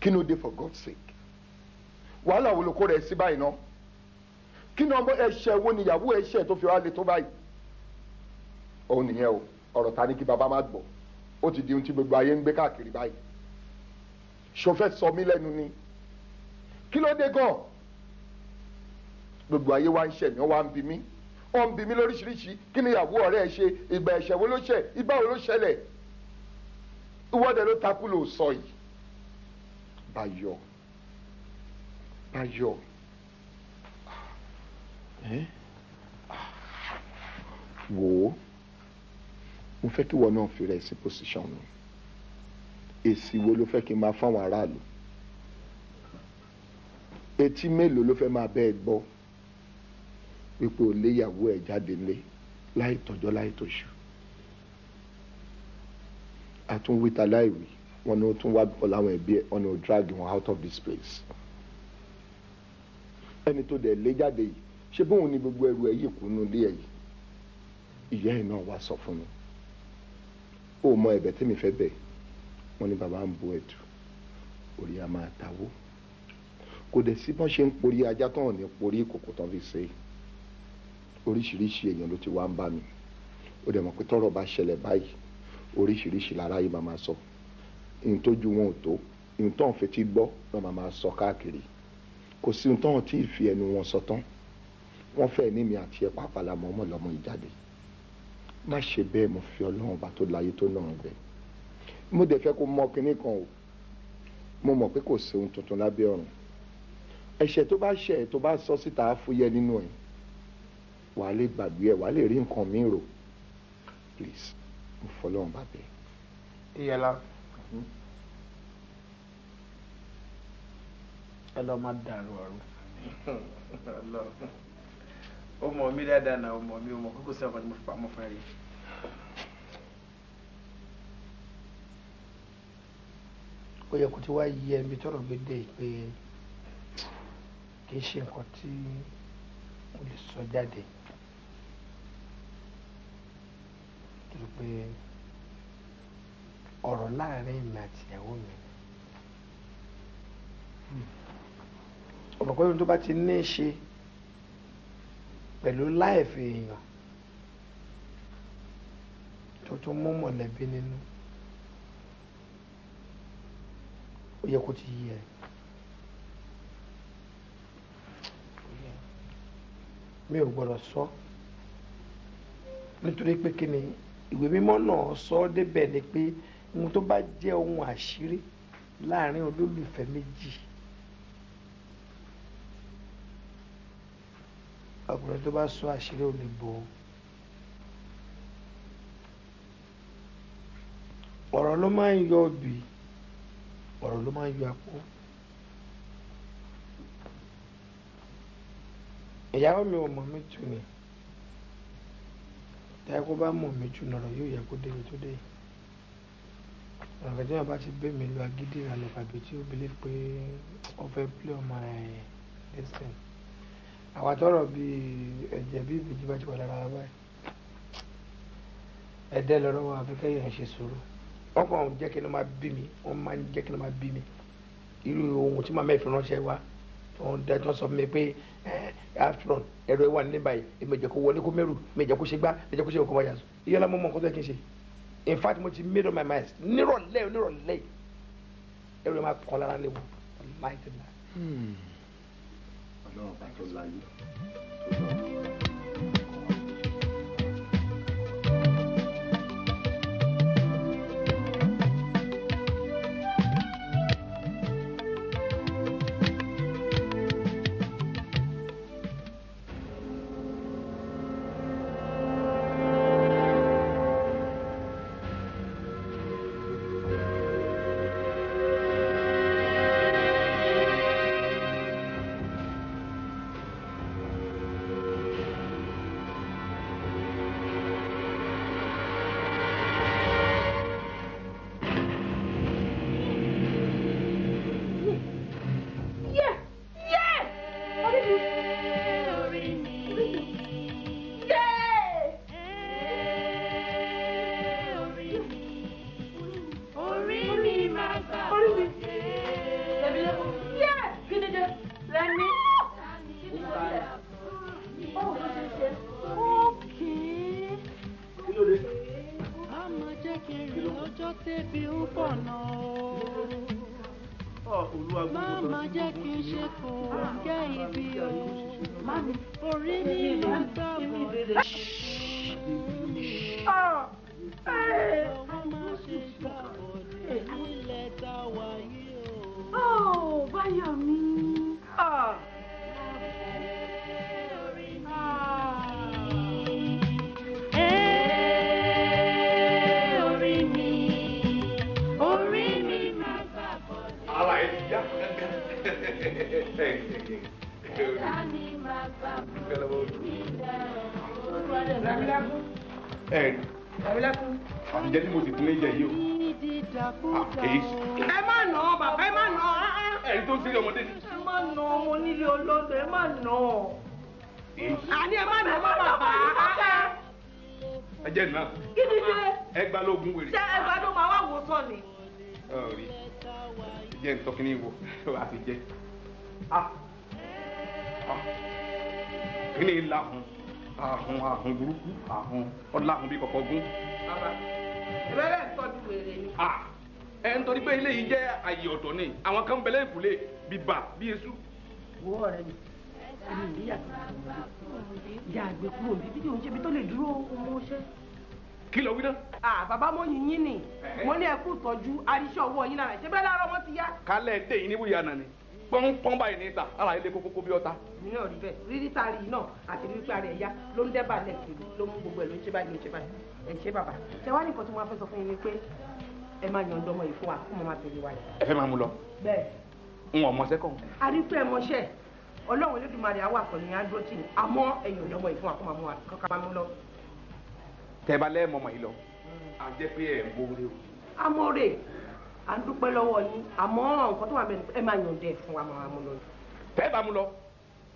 kí ló dé, for God's sake? Wàhálà wo ló kó rẹ̀ sí báyìí náà? Kí ni ọmọ ẹ̀ṣẹ̀ wo níyàwó ẹ̀ṣẹ̀ tó fi wá le tó báyìí? Òun nìyẹn o, ọ̀rọ̀ ta ní kí bàbá má gbọ́, ó ti di ohun tí gbogbo ayé ń gbé káàkiri báyìí. Ṣo fẹ́ sọ mí lẹ́nu ni? Kí ló dé gan? Gbogbo ayé wa ń ṣẹ̀ mí, ó wá ń bi mí, ó ń bi mí lóríṣiríṣi. Kí ni ìyàwó ọ̀rẹ́ ẹ ṣe? Ìgbà ẹ̀ṣẹ̀ wo ló ṣẹ̀? Ìgbà wo ló ṣẹlẹ̀? Ìwọ́de ló takú ló sọ yìí. Báyọ̀, Báyọ̀, wò ó, mo fẹ́ kí ìwọ náà fi rẹ̀ sí position mi. Èsì wo ló fẹ́ kí n máa fáwọn aráàlú? Etí mélòó ló fẹ́ máa bẹ́ẹ̀ gbọ́ wípé o léyàwó ẹ̀ jáde nílé láì tọ́jọ́ láì tóṣù? Àtúnwíta láìwí wọn ni ó tún wá bọ́ láwọn ẹbí ẹ̀, wọn ni ó drag wọn out of this place. Ẹni tó dẹ̀ lé jáde yìí, ṣé bóun ni gbogbo ẹrù ẹ̀ yìí kúnnú ilé ẹ̀ yìí? Ìyá ẹ̀ náà wá sọ fún mi. Ó mọ ẹ̀bẹ̀ tí mi fẹ́ bẹ̀. Wọ́n ní bàbá ń bo ẹ̀tù, orí a máa tawó. Kò dẹ̀ sí bọ́n ṣe ń porí ajá tán ní porí ìkòkò tán fi ṣe. Oríṣiríṣi èèyàn ló ti wá ń bá mi. Ó dẹ̀ mọ̀ pé tọ́rọ̀ bá ṣẹlẹ̀ báyìí, oríṣiríṣi lára yìí máa máa sọ. Ihun tójú wọn ò tó, ihun tó ń fetí gbọ́ lọ́ máa máa sọ káàkiri. Kò sí ohun tó ń tí ì fi ẹnu wọn sọ tán. Wọ́n fẹ́ ní mi àti ẹ̀ pàápàá la mọ̀ ọmọ lọ́mọ ìjáde. Má ṣe bẹ́ẹ̀, mo fi Ọlọ́run bá tó láyé tó náà bẹ́ẹ̀. Mo dẹ̀ fẹ́ kó mọ kinní kan o. Mo mọ̀ pé kò sí ohun tuntun lábẹ́ ọ̀run. Ẹ̀ṣẹ̀ tó bá ṣẹ̀ tó bá sọ síta á fúyẹ́ nínú ẹ̀. Wàá lè gbàgbé ẹ̀, wàá lè rí nǹkan míì rò. Please, mo fọlọ́run bá bẹ́ẹ̀. Iyẹ̀lá, ẹ lọ máa dàrú ọ̀run. Ó mọ̀ mí dáadáa náà, ó mọ̀ mí, ó mọ̀ kókó sí ọkàn tí mo fi pamọ́ fún ẹ rí. Ó yẹ kó ti wá yí ẹbí tọrọ gbé dé pé kì í ṣe nǹkan tí mo lè sọ jáde, torí pé ọ̀rọ̀ láàrin èmi àti ìyàwó mi ọ̀pọ̀ pé tó bá ti ní í ṣe pẹ̀lú láìfi èèyàn tó tún mú mọ̀lẹ́bí nínú, ó yẹ kó ti yé ẹ. Mi ò gbọ́dọ̀ sọ nítorí pé kí ni ìwé mímọ́ náà sọ ọ́ débẹ̀ ni pé ohun tó bá jẹ́ ohun àṣírí láàrin olólùfẹ́ méjì, ọkùnrin tó bá sọ àṣírí ò lè bò ó. Ọ̀rọ̀ ló máa ń yọ obì, ọ̀rọ̀ ló máa ń yọ apó. Ìyàwó mi ò mọ̀ mí jù ni, táyà kó bá mọ̀ mí jù lọ́rọ̀ yóò yẹ kó débi tó dé. Ọ̀rọ̀ kẹjọ́ yẹn bá ti gbé mi lọ agídí ìrànlọ́ tàbí tí ó believe pé ó fẹ́ play on my destiny. Àwa tọrọ bíi ẹ̀jẹ̀ bí ìbejì bá ti wà lára wa báyìí, ẹ̀dẹ́ lọ́rọ̀ wa àfi kẹ́yìn ṣe sùúrù. Wọ́n kàn jẹ́ kí ló máa bí mi, wọ́n máa ń jẹ́ kí ló máa bí mi. Irú ohun tí màmá ẹ̀ fi ránṣẹ́ wá, tó ń dẹ́ tó ń sọ fún mi pé after all ẹ̀rọ ẹ̀ wà nílé báyìí, èmi ò jẹ́ kó wọlé kó mẹ́rù, mi ò jẹ́ kó ṣe gbá, mi ò jẹ́ kó ṣe òkú wáyà sùn. Iyọ́lá mo mọ nǹkan tó yẹ kí n ṣe. In fact, mo ti made up my mind. Nírọ̀lẹ́ nírọ̀lẹ́ ẹ̀rọ ẹ̀ máa kọ́ lára léwu láì tẹ̀lé. Ọlọ́run bá tó láyé. Àtijọ́ tí mo sì tún lè jẹ yìí o. Ẹ má nà ọ́ bàbá, ẹ má nà ọ́. Ẹ̀rí tó ń ṣeré ọmọdé ni. Ẹ má nà ọmọ onílé olóńdó, ẹ má nà ọ́. Àní ẹ má nà ọmọ bàbá. Ẹ jẹ́ nà. Kí ni ṣe? Ẹ gba lóògùn wèrè. Ṣé ẹ gba ló máa wá wò sàn ni? Ọ̀rí jẹ́ ntọ́kínní wo àti jẹ́. Kí ni ìlàhùn? Ahun ahun burúkú ahun ọláhun bí kọ̀kọ́ gún. Bàbá ìbẹ̀rẹ̀ ń tọ́jú wèrè ni. Ẹ ń torí pé ilé yìí jẹ́ àyè ọ̀tọ̀ ni, àwọn kan bẹ̀lẹ̀ ìkúlé bíbà bí eṣú. Wo ọ̀rẹ́ mi, èmi ò ní yàtọ̀ ìyá àgbẹ̀ kúrò níbi bí òun ṣe ibi tó lè dúró ọmọ ṣẹ́. Kí ló wí náà? Bàbá mo yìn yín ni, mo ní ẹ kú ìtọ́jú aríṣẹ́ ọwọ́ yín lára, ṣé bẹ́ẹ̀ lára ọmọ ti yá. Kálẹ̀ dé yìí ní wúyà náà ni pọ́npọ́n báyìí ní ìta ara ilé kókókó bí ọ̀tá. Mi náà rí bẹ́ẹ̀, rírí tá a rí náà àti rí pé ara ẹ̀ yá ló ń dẹ́bà lẹ́kìrì ló mú gbogbo ẹ̀ ló ń ṣe báyìí ló ń ṣe báyìí. Ẹ ṣé bàbá, ṣé wàá nìkan tí mo wá fẹ́ sọ fún yín ni pé ẹ máa yọ̀ǹda ọmọ yìí fún wa kó mo máa tẹ̀lé wa yìí. Ẹ fẹ́ máa mú lọ. Bẹ́ẹ̀. N ò mọṣẹ́ kàn. A rí pé ẹ mọṣẹ́, Ọlọ́run Olódùmarè á wà pẹ̀lú yín, á dúró tì yín, àmọ́ ẹ̀yin ò lọ́mọ ìfún wa kó máa mú wa kọ́ka máa mú lọ. Tẹ́ bá lẹ́ẹ̀mọ́ mọ̀ yìí lọ, a jẹ́ pé ẹ̀ ń bóore o. Amóore, à ń dúpẹ́ lọ́wọ́ yín, àmọ́ nǹkan tó wà bẹ́ẹ̀ ni ẹ máa yọ̀ǹda ẹ̀ fún wa máa mú lọ. Tẹ́ bá mú lọ,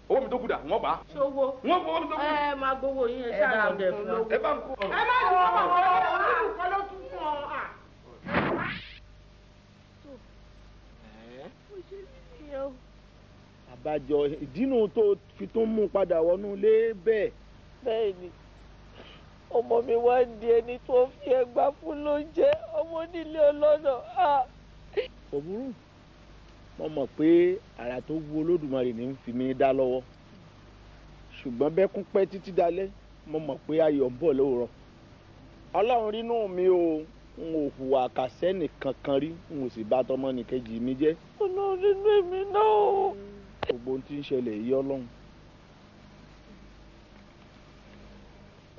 owó mi tó kù dà, wọ́n bá. Ṣówó. Wọ́n fọwọ́ mi tó kù. Ẹ máa gbowó yín, ẹ ṣáà yọ̀ǹda ẹ̀ fún wa. Ẹ bá ń kó. Ẹ má dùn ọmọ olùkọ́ ló tún fún ọ. Àbájọ ìdínú tó fi tún mú padà wọnú ilé bẹ́ẹ̀. Bẹ́ẹ̀ni, ọmọ mi wá ń di ẹni tó fi ẹgbà fún lóúnjẹ, ọmọ onílé ọlọ́nà. Kò burú, mo mọ̀ pé àrà tó wu Olódùmarè ní ń fi mí dá lọ́wọ́, ṣùgbọ́n bẹ́kún pẹ́ títí dalẹ́, mo mọ̀ pé ayọ̀ ń bọ̀ lówùrọ̀. Ọlọ́run rínú mi o, n ò hùwà kàsẹ́nì kankan rí, n ò sì bá tọmọnìkejì mi jẹ́. Ọlọ́run rínú èmi náà o. Gbogbo ohun tí ń ṣẹlẹ̀ yìí Ọlọ́run.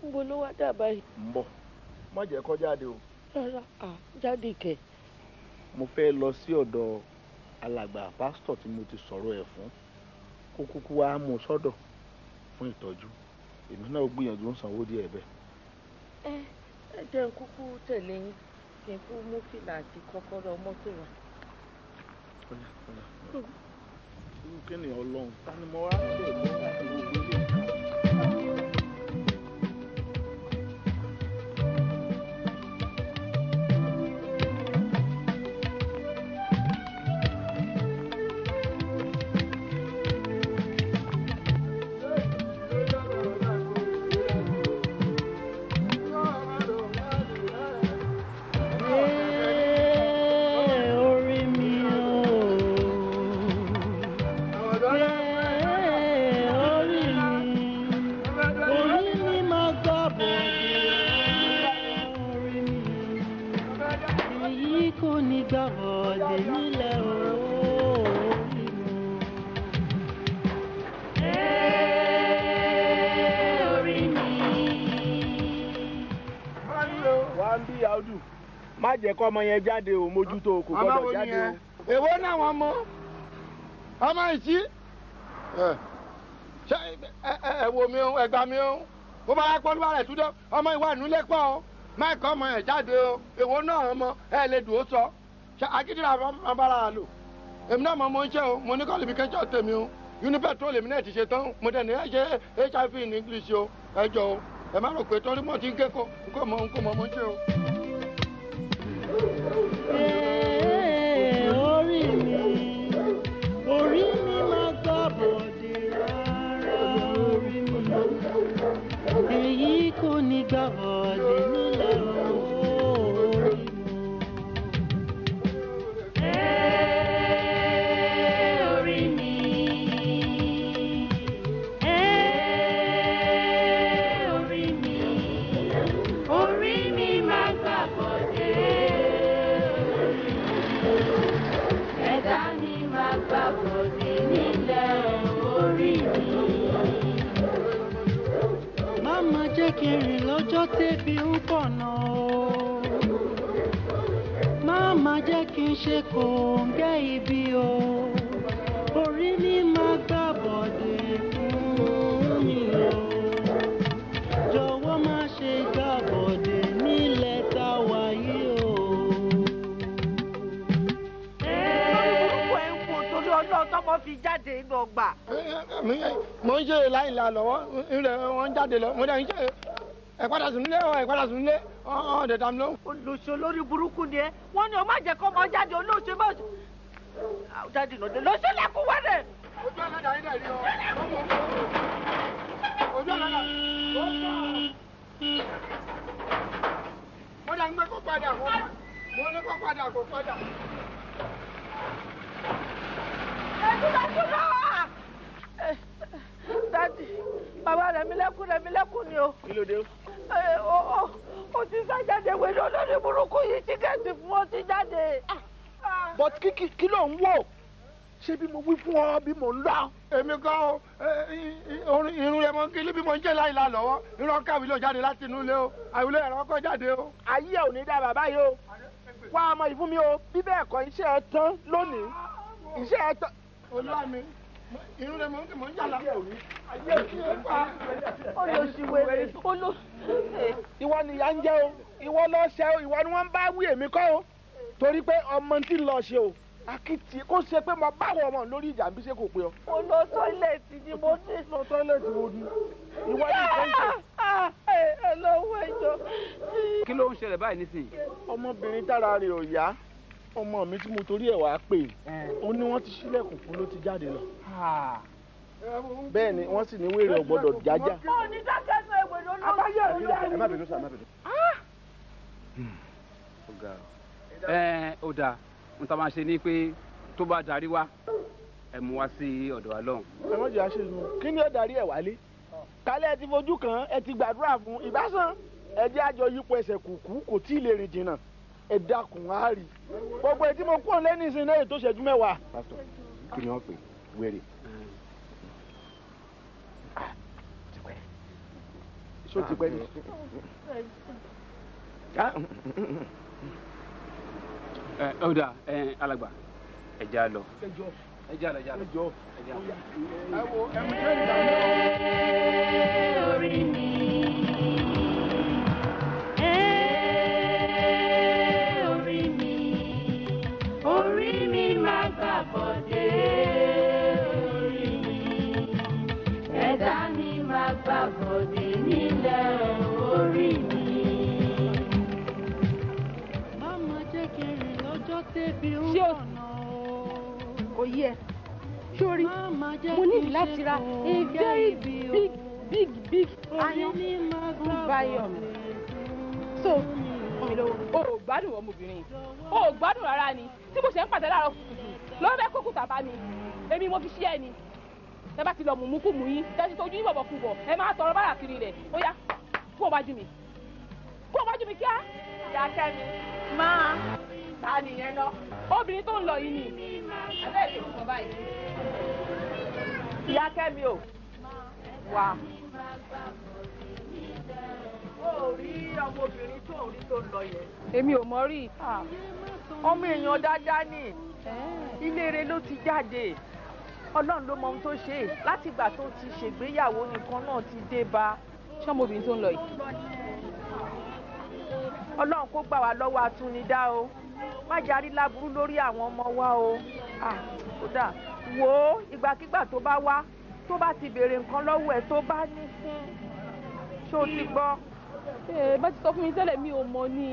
Níbo ló wá dà báyìí? Ń bọ̀, má jẹ́ kó jáde o. Rárá, à jáde kẹ̀. Mo fẹ́ lọ sí ọ̀dọ̀ alàgbà pásítọ̀ tí mo ti sọ̀rọ̀ ẹ̀ fún, kó kúkú wá mú un sọ́dọ̀ fún ìtọ́jú. Èmi náà gbìyànjú ń sanwó díẹ̀ bẹ́ẹ̀. Ẹ jẹ́ n kúkú tẹ̀lé yín, kí n kú mú fìlà àti kọ́kọ́rọ́ mọ́tò wá. Irú kí ni Ọlọ́run, ta ni mo wá ṣe mú láti gbogbo ilé ìka? Má jẹ́ kọ́ ọmọ yẹn jáde o, mójútó kò gbọ́dọ̀ jáde o. Èwo náà wọn mọ ọmọ ìsí ṣe ẹ wo mi o, ẹ gbà mí o, bó bá yá pọ́nlúwà rẹ̀ túndọ́ ọmọ ìwà ìnúlẹ̀ pọ̀ o, má kọ́ ọmọ ẹ̀ jáde o, èwo náà ọmọ ẹ lè dùn ó sọ ṣe agídíra abára lò. Èmi náà mọ mo ń ṣe o, mo ní qualification tèmi o, unipetrol èmi náà ti ṣe tán, mo dẹ̀ ní ẹ ṣe HIV in English o, ẹ jọ o, ẹ má rò pé torí mo ti ń kéko n kò mọ mo ń ṣe o. Orí mi, orí mi máa gbà bọ̀dé rárá, orí mi, èyí kò ní gbà bọ̀dé nílẹ̀ orí mi. Orí mi, orí mi, orí mi máa gbà bọ̀dé. Ẹ̀dá mi máa gbà bọ̀dé nílẹ̀ orí mi. Má má jẹ́ kí n rìn lọ́jọ́ tẹ́bi ń pọ̀nà o. Má má jẹ́ kí n ṣe kòǹgẹ́ ibi o. Orí mi máa gbà bọ̀dé fún mi o. Jọ̀wọ́ má ṣe gbà bọ̀dé nílẹ̀ tá a wà yìí o. Tọmọ fi jáde inú ọgbà. Mo ń ṣe láìla lọ́wọ́, ilẹ̀ wọn ń jáde lọ, mo dẹ̀ ń ṣe ẹ padà sùn nílé, ẹ padà sùn nílé, ọ̀hún ọ̀dẹ̀ dàmú lóhùn. Olùṣe olórí burúkú ni ẹ, wọ́n ní o má jẹ́ kó ọmọ jáde, olóṣè má jáde lọ́dẹ lọ́sẹ̀ lẹ́kùn wẹ́rẹ̀. Ojú ọ̀nà yìí dẹ̀ rí o, ojú ọ̀nà ó pọ̀. Mo dẹ̀ ń gbé kó padà, mo ní kó padà, kó padà. Dadi, bàbá Rẹ̀mílẹ́kún ni o. Kí ló dé? Ó ti sá jáde wèrè olórí burúkú yìí, tíkẹ́ẹ̀tì fún ọ ti jáde. But kí ló ń wò? Ṣé bí mo wí fún ọ bí mo ń lọ? Èmi gan irun rẹ̀ mọ kí bí mo ń ṣe láìla lọ́wọ́, irun ọkọ àwílò jáde láti inú ilé o, àwílò ẹ̀rọ ọkọ jáde o. Ayé ò ní dá bàbá yìí o. Wá ọmọ yìí fún mi o, bí bẹ́ẹ̀ kọ́ iṣẹ́ ẹ tán lónìí. Iṣẹ́ ẹ tán. Olúwa mi, Irun rẹ̀ mọ̀ ń yàrá. Olóṣìwèrè olóṣì. Ìwọ ni ìyá ń jẹ́ o, ìwọ lọ ṣe o, ìwọ ni wọ́n ń bá wí èmi kọ́ o. Torí pé ọmọ tí ń lọ ṣe o, akitì kó ṣe pé mo báwọ̀ ọmọ lórí ìjà bí ṣe kò pé ọ. Mo lọ tọ́ílẹ̀tì ni mo ní. Lọ tọ́ílẹ̀tì wo ni? Ìwọ ni ìfẹ́ ń ṣe. Ẹ lọ́wọ́ ẹjọ́. Kí ló ń ṣẹlẹ̀ báyìí nísìnyí? Ọmọbìnrin tára rẹ̀ ò yá, ọmọ mi tí mo torí ẹ̀ wá pè é, ó ní wọ́n ti ṣílẹ̀kùn fún ló ti jáde lọ. Bẹ́ẹ̀ ni wọ́n sì ní wèrè ò gbọ́dọ̀ jájá. Ó ní dákẹ́nu ẹ̀wẹ̀ ló lọ. Ẹ má bínú sá, ẹ má bínú. Ẹ ó dáa, n ta máa ṣe ni pé tó bá darí wá, ẹ mú wá sí ọ̀dọ̀ wa lọ́hùn. Ẹ má jẹ́ àṣeyìn, kí ni ó darí ẹ̀ wálé? Kálẹ̀ ẹ ti fojú kàn, ẹ ti gbàdúrà fún ìbásàn, ẹ jẹ́ àjọ yípo ẹsẹ̀ kùkú kò tí ì lè rìn jìnnà. Ẹ dákun á rí. Gbogbo ẹ tí mo kúrò lẹ́nu ìsìn náà ètò ìṣẹ́jú mẹ́wàá. Pásítọ̀, kí ni wọ́n pè wèrè? Ṣó ti pẹ́ ni? Ẹ ó dáa, ẹ alàgbà, ẹ já lọ. Ẹ já lọ, ẹ já lọ. Ẹ já lọ. Ẹ wo ẹmu jẹ́ ìgbà náà. Orí mi. Orí mi. Orí mi máa gbà bọ̀dé. Orí mi. Ẹ̀dá mi máa gbà bọ̀dé nílẹ̀ orí mi. Máma jẹ́ kí n rìn lọ́jọ́ tẹ́bi ń bọ̀nà o. Kò yí ẹ. Sórí, mo ní láti ra a very big big big iron fún Báyọ̀. So, o ò gbádùn ọmọbìnrin, o ò gbádùn rárá ni. Tí mo ṣe ń pàtẹ láàárọ̀ kùtùkùtù lọ́wọ́ fẹ́ kókù tàbá mi, èmi mo fi ṣí ẹ ni. Ẹ bá ti lọ mùmú kù mú yín, tẹ́sí tójú yín bọ̀bọ̀ kù bọ̀, ẹ máa tọrọ bára kiri rẹ̀. Ó yá, kó o bá jú mi, kó o bá jú mi kíá. Ìyá Kẹ́mi, máa ta nìyẹn lọ. Obìnrin tó ń lọ yìí ni, abẹ́ ìlú kan báyìí. Ìyá Kẹ́mi o, wà. Ó rí ọmọbìnrin tó ń rí tó ń lọ yẹn. Èmi ò mọ̀ rí. Ọmọ èèyàn dáadáa ni, ilé rẹ̀ ló ti jáde. Ọlọ́run ló mọ ohun tó ṣe látìgbà tó ti ṣègbéyàwó nìkan náà ti dé bá. Ṣé ọmọbìnrin tó ń lọ yìí? Ọlọ́run kó gbà wá lọ́wọ́ atúnidá o, má jarí láburú lórí àwọn ọmọ wa o. Kódà wò ó, ìgbàkigbà tó bá wá, tó bá ti béèrè nǹkan lọ́wọ́ ẹ̀ tó bá ní fún, ṣó ti gbọ́? Ẹ bá ti sọ fún mi tẹ́lẹ̀, mi ò mọ̀ ni.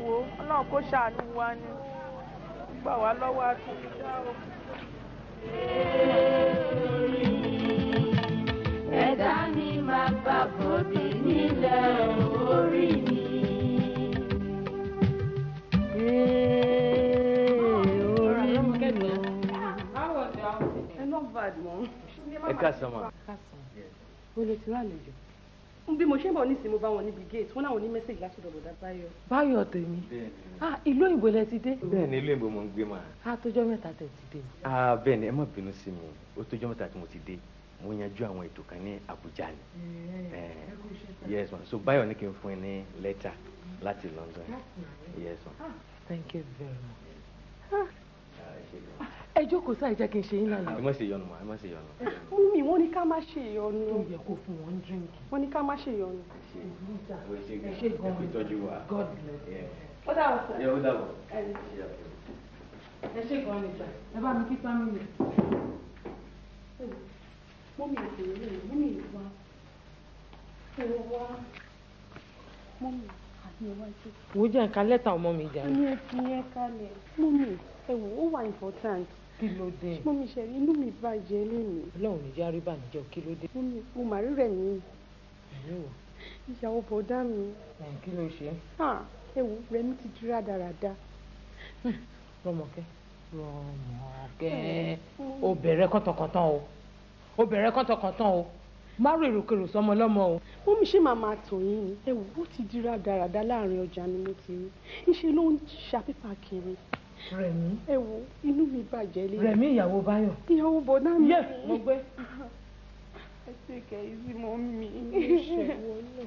Wo, Ọlọ́run kó ṣàánú wa ni, gbà wá lọ́wọ́ atúnidá o. Ẹ̀dá mi máa gbà bọ̀dé nílẹ̀ orí mi. Orí mi. Ẹ káàsán ma. O lè ti rálejò. Bí mo ṣe ń bọ̀ nísìnyí, mo bá wọn níbi gate, wọ́n láwọn ní message látọ̀dọ̀ bọ̀dá Báyọ̀. Báyọ̀ tèmi, ìlú òyìnbó lẹ ti dé. Bẹ́ẹ̀ni, ìlú òyìnbó mo ń gbé ma. A tójọ́ mẹ́ta tẹ̀ ti dé. Bẹ́ẹ̀ni, ẹ má bínú sí mi, ó tójọ́ mẹ́ta tí mo ti dé. Mo yanjú àwọn ètò kan ní Abuja ni. Yes ma, so Báyọ̀ ní kí n fún ẹ ní lẹ́tà láti London. Yes ma. Thank you very much. Ẹ jókòó sáà, jẹ́ kí n ṣe yín lálẹ́. Ẹ má ṣe yọnu ma, ẹ má ṣe yọnu. Mummy, wọ́n ní ká má ṣe ìyọnu. Ó yẹ kó fún wọn dírínkì. Wọ́n ní ká má ṣe ìyọnu. Ẹ ṣé gan-an. Ẹ kú ìtọ́jú wa. God bless. Ó dàbọ̀ sir. Ó dàbọ̀. Ẹ ṣé gan-an ni sir. Ẹ bá mi kí family. Mummy, ìfòyín mummy wá. Ẹ wá. Mummy, àní ẹ wá jókòó. Wò ó jẹ́ nǹkan lẹ́tà ọmọ mi jà. Ní ẹ fi yẹn kalẹ̀. Mummy, ẹ wò ó wà important. Kí ló dé? Mummy, ṣe rí inú mi bàjẹ́ lónìí. Ọlọ́run ní járí bànújẹ́, kí ló dé? Mummy, mo mà rí rẹ̀ mí. Ìyàwó bọ̀dá mi. Kí ló ṣe? Ẹ wò, Rẹ̀mí ti di rádaràda. Rọ́mọkẹ́, Rọ́mọkẹ́, ó bẹ̀rẹ̀ kọ́tànkọ́tàn o, ó bẹ̀rẹ̀ kọ́tànkọ́tàn o, má rò èròkèrò sọmọ lọ́mọ o. Mummy, ṣé màmá tò yín ni? Ẹ wò ó ti di rádaràda láàrin ọjà ni mo ti rí. Ńṣe ló ń ṣa pépà kiri. Rẹ̀mí. Ẹ wo, inú mi bàjẹ́ lé. Rẹ̀mí ìyàwó Báyọ̀. Ìyàwó bọ̀dá mi. Yẹ, mo gbé. Ẹ ṣe kẹ̀yìn sí mọ́ mi. Ìṣẹ̀wọ̀ náà.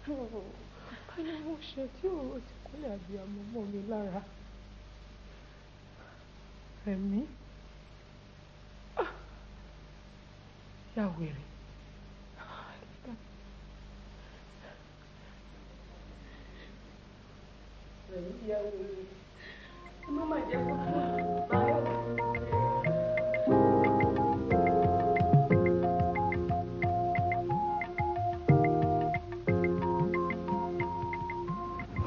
Báyọ̀ mo ṣe tí òun ti kúnlẹ̀ àbíyamọ mọ́ mi lára. Rẹ̀mí. Yà wèrè.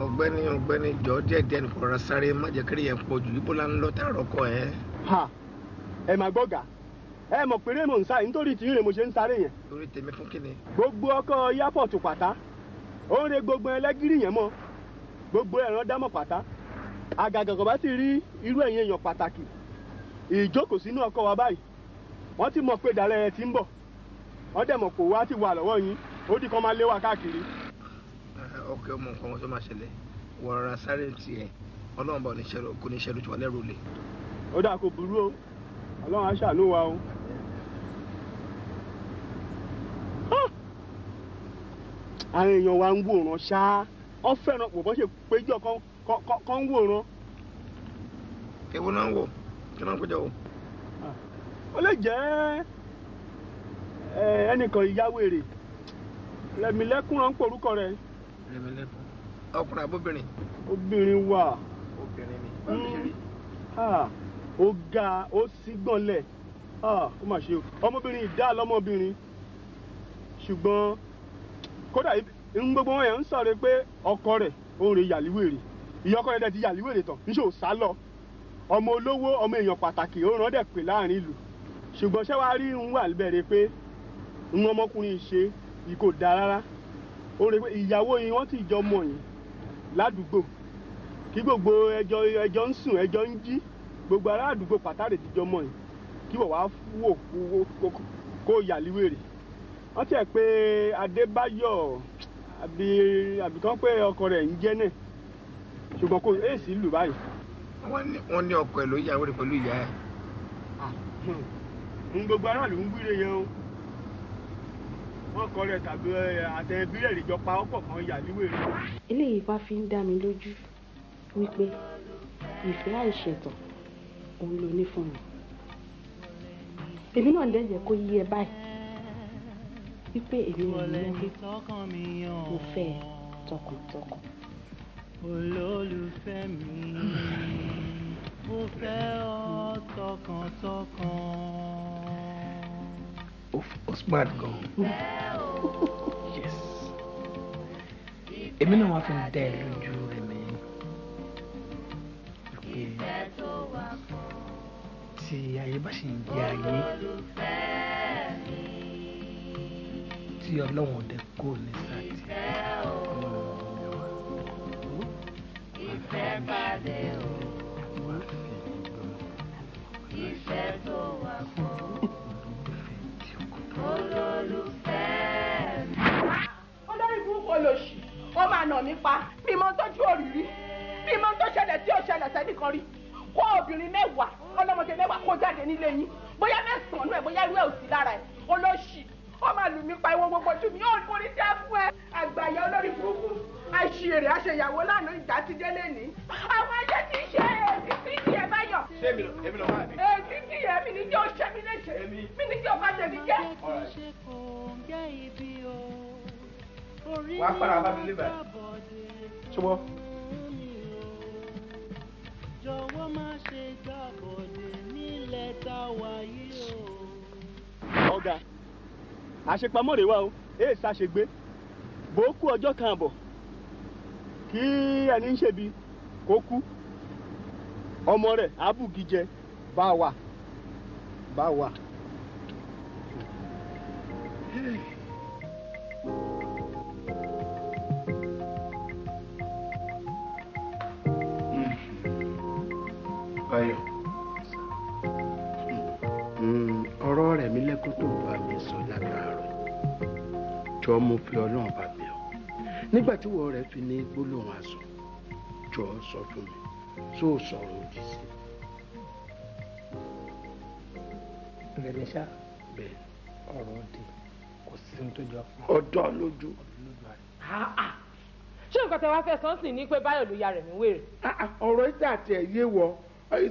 Ọ̀gbẹ́ni ọ̀gbẹ́ni jọ díẹ̀ díẹ̀ nìkan rọra sáré, má jẹ́ kiri yẹn pọ̀ jù. Ibo la ń lọ tààrọ kọ ẹ. Ha, ẹ máa gbọ́gà, ẹ mọ̀ péré mò ń sáré nítorí tí ìrè mo ṣe ń sáré yẹn. Torí tèmi fún kíni. Gbogbo ọkọ̀ yápọ̀tù pátá ó ń re gbogbo ẹlẹ́gìrì yẹn mọ́, gbogbo ẹ̀ràn dámọ̀ pátá. Àgàgà kò bá ti rí irú ẹ̀yin èèyàn pàtàkì ìjókòó sínú ọkọ̀ wa báyìí, wọ́n ti mọ̀ pé ìdálẹ́ ẹ ti ń bọ̀, wọ́n dẹ̀ mọ̀ kó wá ti wà lọ́wọ́ yín, ó di kan máa lé wa káàkiri. Ọkẹ ọmọ nǹkan wọn tó máa ṣẹlẹ̀, wọ́n rọra sáré tiẹ̀, Ọlọ́run bá kò ní ṣẹlẹ̀ tí wọ́n lẹ́rù lè. Ó dà, kò burú o, Ọlọ́run á ṣàánú wa o. Àwọn èèyàn wa ń wòran ṣáá, wọ́n fẹ́ràn pò bọ́ ṣe péjọ kan ń wòran. Ewu náà ń wò, kí náà ń péjọ wò. Ó lè jẹ́ ẹnìkan ìyáwèrè Rẹ̀mílẹ́kún rán porúkọ rẹ̀. Rẹ̀mílẹ́kún, ọkùnrin àbóbìnrin. Obìnrin wà. Obìnrin ni, báwo ló ṣe rí? Ó ga, ó sígbọ̀nlẹ̀, ó mà ṣe o, ọmọbìnrin ìdá lọ́mọbìnrin, ṣùgbọ́n kódà ń gbogbo wọn yẹn ń sọ̀rọ̀ pé ọkọ rẹ̀ òun rè yàlíwèrè, ìyá ọkọ rẹ̀ dẹ̀ ti yàlíwèrè tán, níṣẹ́ ò sá lọ. Ọmọ olówó, ọmọ èèyàn pàtàkì, ó rán dẹ̀ pé láàrin ìlú. Ṣùgbọ́n ṣé wàá rí ń wà bẹ̀rẹ̀ pé ń ọmọkùnrin ṣe yìí kò dáa rárá. Ó rè pé ìyàwó yìí wọ́n ti jọ mọ̀ yìí ládùúgbò, kí gbogbo ẹjọ́ ń sùn, ẹjọ́ ń jí, gbogbo ará àdúgbò pàtàkì ti jọ mọ̀ yìí, kí wọ́n wá wò kó yàlíwèrè. Wọ́n tiẹ̀ pé Adébáyọ̀ àbí kan pé ọkọ rẹ̀ ń jẹ́ náà, ṣùgbọ́n kò èsì lù báyìí. Wọ́n ní ọkọ ẹ̀ ló yàwó rẹ̀ pẹ̀lú ìyá ẹ̀. Ń gbogbo aráàlú ń wíre yẹn o, wọ́n kọ rẹ̀ tàbí àtẹ̀bí rẹ̀ lè jọ pa ọ̀pọ̀ kan yàlíwèrè. Eléyìí wá fi ń dá mi lójú wípé ìfẹ́ àìṣẹ̀tàn òun ló ní fún mi. Èmi náà dẹ̀ jẹ́ kó yí ẹ báyìí wípé èmi ò ní lẹ́kún, mo fẹ́ ẹ tọkàntọkàn. Olólùfẹ́ mi, mo fẹ́ ọ tọkàntọkàn. Ó smart gan. Yes. Èmi náà wá fi ń dá ẹ lójú rẹ̀ mi pé tí ayé bá ṣe ń jẹ ayé, tí Ọlọ́run ọdẹ kò ní sáàtì, Ọlọ́run ọdẹ wá. Ìfẹ́ pàdé o, ìfẹ́ tó wà fún olólùfẹ́ mi. Olórí burúkú olóṣì, ó máa nà mí pa, mi mọ tọ́jú òrìrí, mi mọ tó ṣẹlẹ̀ tí ò ṣẹlẹ̀ sẹ́nìkan rí. Kó obìnrin mẹ́wàá, ọlọ́mọdé mẹ́wàá kó jáde nílé yín, bóyá mẹ́sàn-án ẹ̀, bóyá irú ẹ̀ ò sí lára ẹ̀. Olóṣì, ó máa lù mí pa, ìwọ gbogbo ojú mi yóò borí jẹ́ fún ẹ. Àgbàyà olórí burúkú, àṣìírè àṣeyàwó lánàá, ìjà ti délé ní. Àwọn ayé ti ṣe èsì sí ìdí ẹ báyọ̀. Ṣé èmi lọ wá àbí? Èsì sí ẹ, mi ní jẹ́ ó ṣe mí léṣe, mi ní jẹ́ ó bá tẹ̀mí jẹ́. Wàá padà bá mi lé báyìí. Ṣùgbọ́n. Jọ̀wọ́ má ṣe gbàbọ̀dé nílẹ̀ tá a wà yìí o. Ọ̀gá, àṣepamọ́ rèé wá o, èè ṣàṣegbé, bó kú ọjọ́ kan àbọ̀ kí ẹni ń ṣebi kó kú, ọmọ rẹ̀ àbùgíjẹ bá wà bá wà. Báyọ̀, ọ̀rọ̀ rẹ̀ mi lẹ́kún tó bá mi sọ látàárọ̀, jọ mo fi Ọlọ́run bá mi ọ nígbà tí wọ́n rẹ̀ fi ní gbólóhùn aṣọ, jọ sọ fún mi, tó sọ̀rọ̀ òdì sí. Rẹ̀mí ṣá, bẹ́ẹ̀ ọ̀rọ̀ òdì kò sí ohun tó jọ. Ọ̀dọ́ lójú. Ṣé nǹkan tẹ wá fẹ́ sọ sí ni pé Báyọ̀ ló ya Rẹ̀mí wèrè? Ọ̀rọ̀ ìta àti ẹ̀ yé wọ,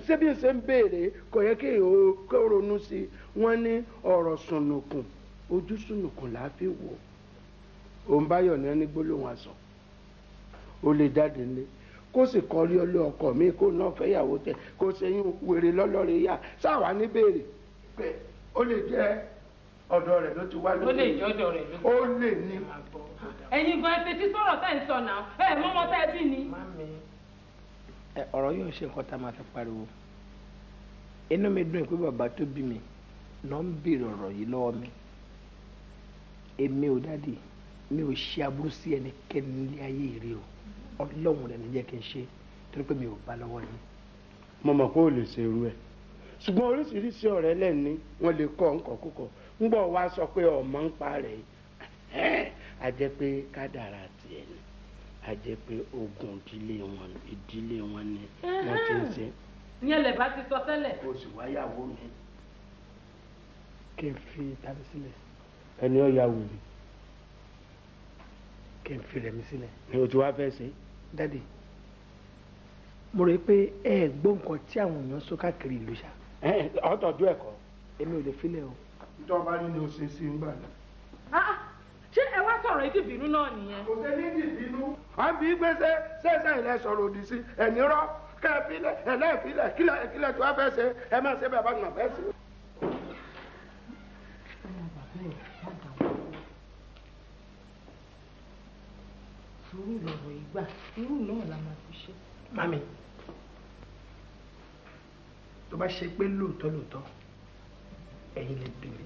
ṣé bí n ṣe ń béèrè kò yẹ kí o ronú sí i. Wọ́n ní ọ̀rọ̀ sùnùkùn Ojú sùnùkùn là á fi wò. Òun báyọ̀ ní ẹni gbólóhùn aṣọ. Ó lè jáde nílé kó sì kọrí ọlé ọkọ mi kó náà fẹ́yàwó tẹ kó ṣẹyìn wèrè lọ́lọ́rẹ̀ yá sáwà ní béèrè pé ó lè jẹ́ ọ̀dọ̀ rẹ̀ ló ti wá lókè. Ó lè jẹ́ ọ̀dọ̀ rẹ̀ ló ti wá. Ó lè ní. Ẹ̀yin gan ẹ fetí sọ̀rọ̀ tẹ́ ń sọ náà ẹ mọ́mọ́ tẹ́ ẹ bí ni. Ẹ ọ̀rọ̀ yóò ṣe nǹkan tá a máa fi pariwo. Inú mi dùn pé bàbá tó bí mi náà ń béèrè ọ̀rọ̀ yìí lọ́wọ́ mi. Èmi ò dádì, mi ò ṣe aburú sí ẹnikẹ́ni nílé ayé rí o. Ọlọ́run rẹ̀ ní jẹ́ kí n ṣe torí pé mi ò bá lọ́wọ́ yín. Mo mọ̀ pé o lè ṣe irú ẹ̀, ṣùgbọ́n oríṣiríṣi ọ̀rẹ́ lẹ́ni wọ́n lè kọ́ nǹkan kúkọ̀ ń bọ̀ wá sọ pé ọmọ ń pa rẹ̀ yìí. A jẹ́ pé kádàrá tiẹ̀ ni, a jẹ́ pé ogun ìdílé wọn ni wọ́n ti ń ṣe. Ìyẹn lè bá ti sọ tẹ́lẹ̀. O sì wáyàwó mi. Kí n fi tani sílẹ̀. Ẹni ó ya wèrè. Kí n fi rẹ̀ mi sílẹ̀. Ni o ti wá fẹ́ ṣe. Dádì, mo rò pé ẹ gbọ́ nǹkan tí àwọn èèyàn sọ káàkiri ìlú ṣá. Ọ̀tọ̀jú ẹ̀kọ́. Èmi ò lè filẹ̀ o. Ìjọba ní ni o ṣe sí ń gbà náà. Ṣé ẹ wá sọ̀rọ̀ ìdìbínú náà nìyẹn? Kò ṣe ní ìdìbínú. À ń bí gbèsè ṣẹ̀ṣẹ̀ ilẹ̀ sọ̀rọ̀ òdì sí ẹ̀ní rọ́ kẹ́ ẹ filẹ̀ ẹ̀lẹ́ẹ̀filẹ̀ kílẹ̀ tí wàá fẹ́ ṣe ẹ máa ṣe bẹ́ẹ̀ bá nà fẹ́ ṣe. Sùúrù lọ̀rọ̀ ìgbà, irú náà la máa fi ṣe. Mami, tó bá ṣe pé lóòótọ́ lóòótọ́, ẹ̀yin lè bí mi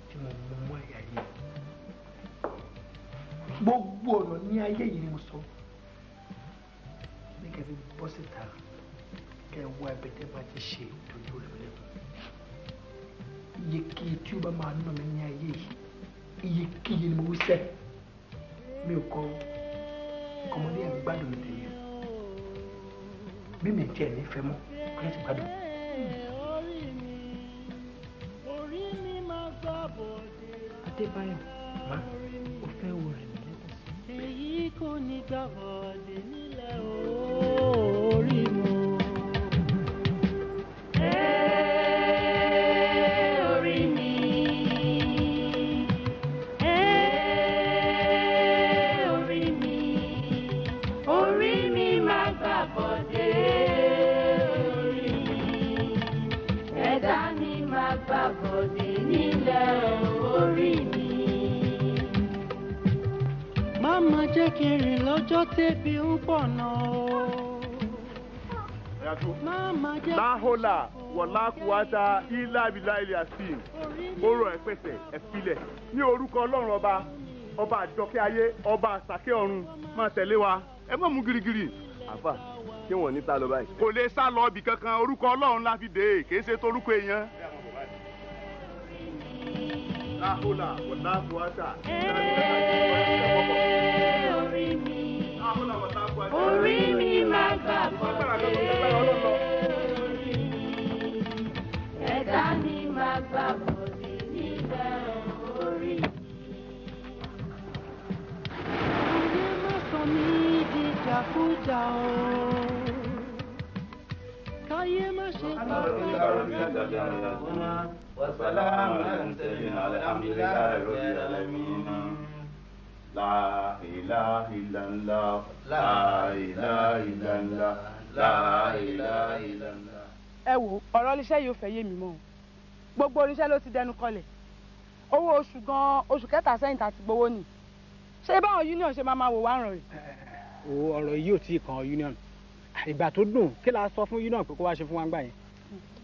tí mo mú mọ́ àyà yìí. Gbogbo ọ̀nà ní ayé yìí ni mo sọ. Ní kẹ́ fi bọ́ síta, kẹ́ wá ẹbẹ̀ tẹ́ bá ti ṣe ìtọ́jú rẹ̀ lẹ́kùn. Iyekíye tí ó bá máa ná mi ní ayé yìí, iyekíye ni mo wí sẹ́. Mi ò kọ́ ọmọdé ẹ̀ ń gbádùn mi tèmi. Bí mi tiẹ̀ nífẹ̀ẹ́ mọ́, kò ní ti gbádùn. Adébáyọ̀, o fẹ́ wo rẹ̀ mí lẹ́kọ̀ọ́ sí. Èyí kò ní gbà bọ̀dé nílẹ̀ orí mu. Orí mi, orí mi, orí mi máa gbà bọ̀dé. Orí mi, ẹ̀dá mi máa gbà bọ̀dé nílẹ̀ orí mi. Má jẹ́ kí n rìn lọ́jọ́ tẹ́bi ń pọ̀ náà o. Láhólà wọ̀lákùwátà ìlàbílà ilẹ̀ àsìm ó rọ ẹ̀pẹ̀sẹ̀ ẹ̀filẹ̀ ní orúkọ Ọlọ́run ọba ọba àjọkẹ́ ayé ọba àsàkẹ́ ọ̀run máa tẹ̀lé wa ẹ má mú girigiri. Àfà ṣé wọn ní sá lọ báyìí. Kò lè sá lọ ibì kankan, orúkọ Ọlọ́run la fi dé e kì í ṣe torúkọ èèyàn. Láhólà wọ̀lákùwátà Orí mi, orí mi máa gbà bọ̀dé. Orí mi, ẹ̀dá mi máa gbà bọ̀dé nílẹ̀ orí mi. Ayé má sọ mí di jàkújà o. Káyé má ṣe gbà La ilaha illallah, la ilaha illallah, la ilaha illallah. Ẹ wo ọ̀rọ̀ oníṣẹ́ yìí ò fẹ́ yé mi mọ́ o. Gbogbo oníṣẹ́ ló ti dẹnu kọlẹ̀. Owó oṣù gan-an oṣù kẹta sẹ́yìn tá a ti gbowó nì. Ṣé báwọn union ṣe máa máa wò wá ràn rè? O ọ̀rọ̀ yìí ò tí ì kan union. Ìgbà tó dùn kí la sọ fún union pé kó wá ṣe fún wa gbà yẹn.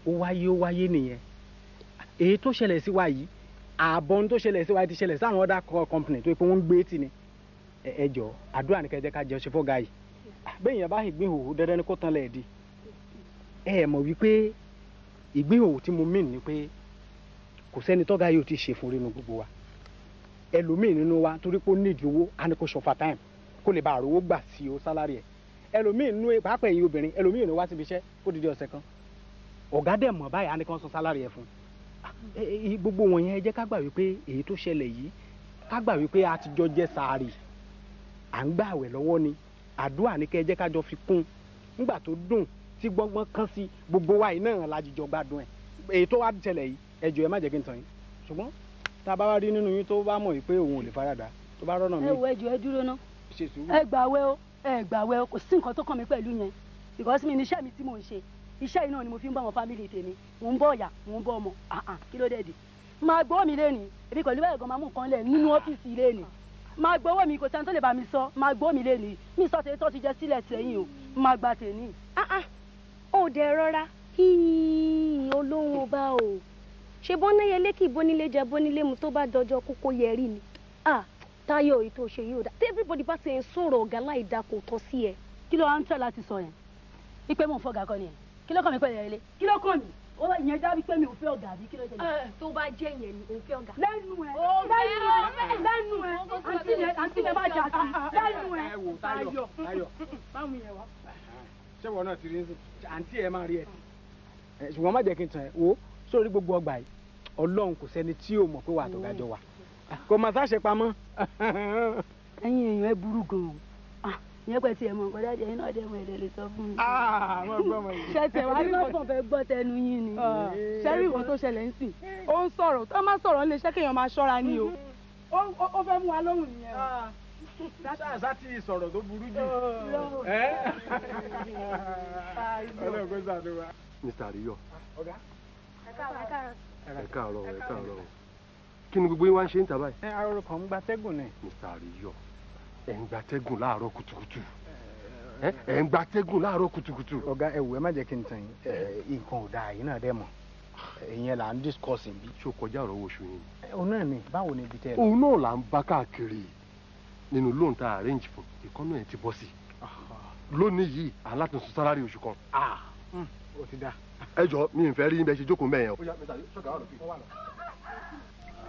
Ó wáyé nìyẹn. Èyí tó ṣẹlẹ̀ sí wa yìí, ààbọ̀ ohun tó ṣẹlẹ̀ sí wa ti ṣẹlẹ̀ sáwọn other company tó yẹ pé wọ́n ń gbé tì ní. Ẹ jọ àdúrà ní kẹjẹ ká jẹ ṣe fọ́gà yìí. Bẹ́ẹ̀ yẹn bá ìgbín òwò dandan ni kó tán lẹ̀ di. Ẹ mọ̀ wípé ìgbín òwò tí mo mean ni pé kò sẹ́ni tọ́gà yóò ti ṣe fún rínú gbogbo wa. Ẹlòmíì nínú wa torí pé ó nídìí owó á ní kó ṣọfà time kó lè bá àròwó gbà sí o sálárì ẹ̀. Ẹlòmíì nínú pàápàá ẹ̀yin obìnrin ẹlòmíì ò ní wá síbi iṣẹ́ kó dìde ọ̀sẹ̀ kan. Ọ̀gá dẹ̀ mọ̀ báyìí á ní kó san sálárì ẹ̀ fún. Gbogbo wọn yẹn ẹ jẹ́ ká gbà wípé èyí tó ṣẹlẹ̀ yìí ká gbà wípé a ti jọ jẹ sàárì, à ń gbà àwẹ̀ lọ́wọ́ ni, àdúrà ní kẹ́ ẹ jẹ́ ká jọ fi kún. Nígbà tó dùn tí gbọ́ngbọ́n kán sí gbogbo wa yìí náà la jìjọ gbádùn ẹ̀. Èyí tó wá ṣẹlẹ̀ yìí ẹ jọ̀ọ́ ẹ má jẹ́ kí n tàn yín, ṣùgbọ́n Tá a bá wá rí nínú yín tó bá mọ̀ pé òun ò lè faradà tó bá rọ́nà mi. Ẹ wo, ẹjọ, ẹ dúró ná. Ẹ gbàwẹ̀ o, ẹ gbàwẹ̀ o, kò sí nǹkan tó kàn mí pẹ̀lú yẹn, because mi ní iṣẹ́ mi tí mò ń ṣe. Iṣẹ́ yìí náà ni mo fi ń bá àwọn family tèmi, mò ń bọ́ ọ̀yà, mò ń bọ́ ọmọ. Kí ló dé dé máa gbowó mi lẹ́ni? Èmi pẹ̀lú báyìí gan máa mú nǹkan lẹ̀ nínú ọ́fíìsì lẹ́ni, máa gbowó mi. Kò sẹ́ni tó lè bá mi sọ. Máa gbowó mi lẹ́ni. Mi sọ tèmi tó ti jẹ sílẹ̀ sẹ́yìn o, máa gba tèmi. Ó dẹ rọra olóhùn ọba o. Ṣe bọ́náyẹlé kì í bónílé jẹ bónílé mu, tó bá dọjọ́ kókó yẹrí ni. Táyọ̀, èyí tó ṣe yìí ò dá. Tí everybody bá ti ń sọ̀rọ̀ ọ̀gá láì dá, kò tọ́ sí ẹ. Kí ló wá ń tẹ̀ láti sọ yẹn? Ipe mò ń fọ́gà kọ́ nìyẹn. Kí ló kàn mí pẹ̀lú ẹ̀rẹ́lé? Kí ló kàn mí? Ó ìyẹn já wípé mi ò fẹ́ ọ̀gá, àbí kí ló jẹ́? Tó bá jẹ́ yẹn ni òun fẹ́ ọ̀gá. Lẹ́nu ẹ̀, lẹ́nu ẹ̀, lẹ́nu ẹ̀, àǹtí mi, má jà sí lẹ́nu ẹ̀. Ẹ wò, Táyọ̀, Táyọ̀, báwo yẹn wá. Ṣé wọn náà ti rí àǹtí ẹ máa rí ẹ, ṣùgbọ́n má jẹ́ kí n tàn ẹ́. Wo sórí gbogbo ọgbà yìí, Ọlọ́run, kò sẹ́ni tí ò mọ̀ pé wà á tọ̀gá jọ wà, kò mà sáṣe pamọ́. Ẹ̀yin èèyàn, ẹ burú gan-an. Ìyẹn pẹ̀ tí ẹ mọ̀ nǹkan dájú, ẹ̀yin náà dẹ̀ mọ̀, ẹ̀dẹ̀ lè sọ fún mi. Ṣé tiẹ̀ wá rí nǹkan tó fẹ́ gbọ́ tẹnu yín ni. Ṣé rí nǹkan tó ṣẹlẹ̀ ń sìn? Ó ń sọ̀rọ̀, tó máa sọ̀rọ̀ nílé iṣẹ́, kéèyàn máa ṣọ́ra ni o. Ó fẹ́ mú wa lóhùn nìyẹn o. Ṣáàṣá ti sọ̀rọ̀ tó burú jù. Ọlọ́run kó ṣàánú wa. Mr. Ariyo. Ọ̀gá. Ẹ káàárọ̀, ẹ káàárọ̀. Kí ni gbogbo yín wá ń ṣe ń ta báyìí? Ẹ arọrọ kan ń gbatẹ́gùn ni. Mr. Ariyo, ẹ ń gbatẹ́gùn láàárọ̀ kùtùkùtù, ẹ ń gbatẹ́gùn láàárọ̀ kùtùkùtù. Ọ̀gá, ẹ wò, ẹ má jẹ́ kí n tàn yín, nǹkan ò dáa yìí náà dẹ́ mọ̀, ìyẹn là ń discuss bí. Ṣé o kọjá ọ̀rọ̀ owó oṣù yín? Òun náà ni. Báwo ni ibi tẹ́ ẹ lọ? Òun náà là ń bá káàkiri nínú loan tá a arrange fún. Ìkọ́nù ẹ̀ ti bọ́ sí lónìí yìí, alátúnṣe salary oṣù kan. Ó ti dá. Ẹ jọ, mi ì fẹ́ rí bẹ́ẹ̀ ṣe jókòó mẹ́yẹn o.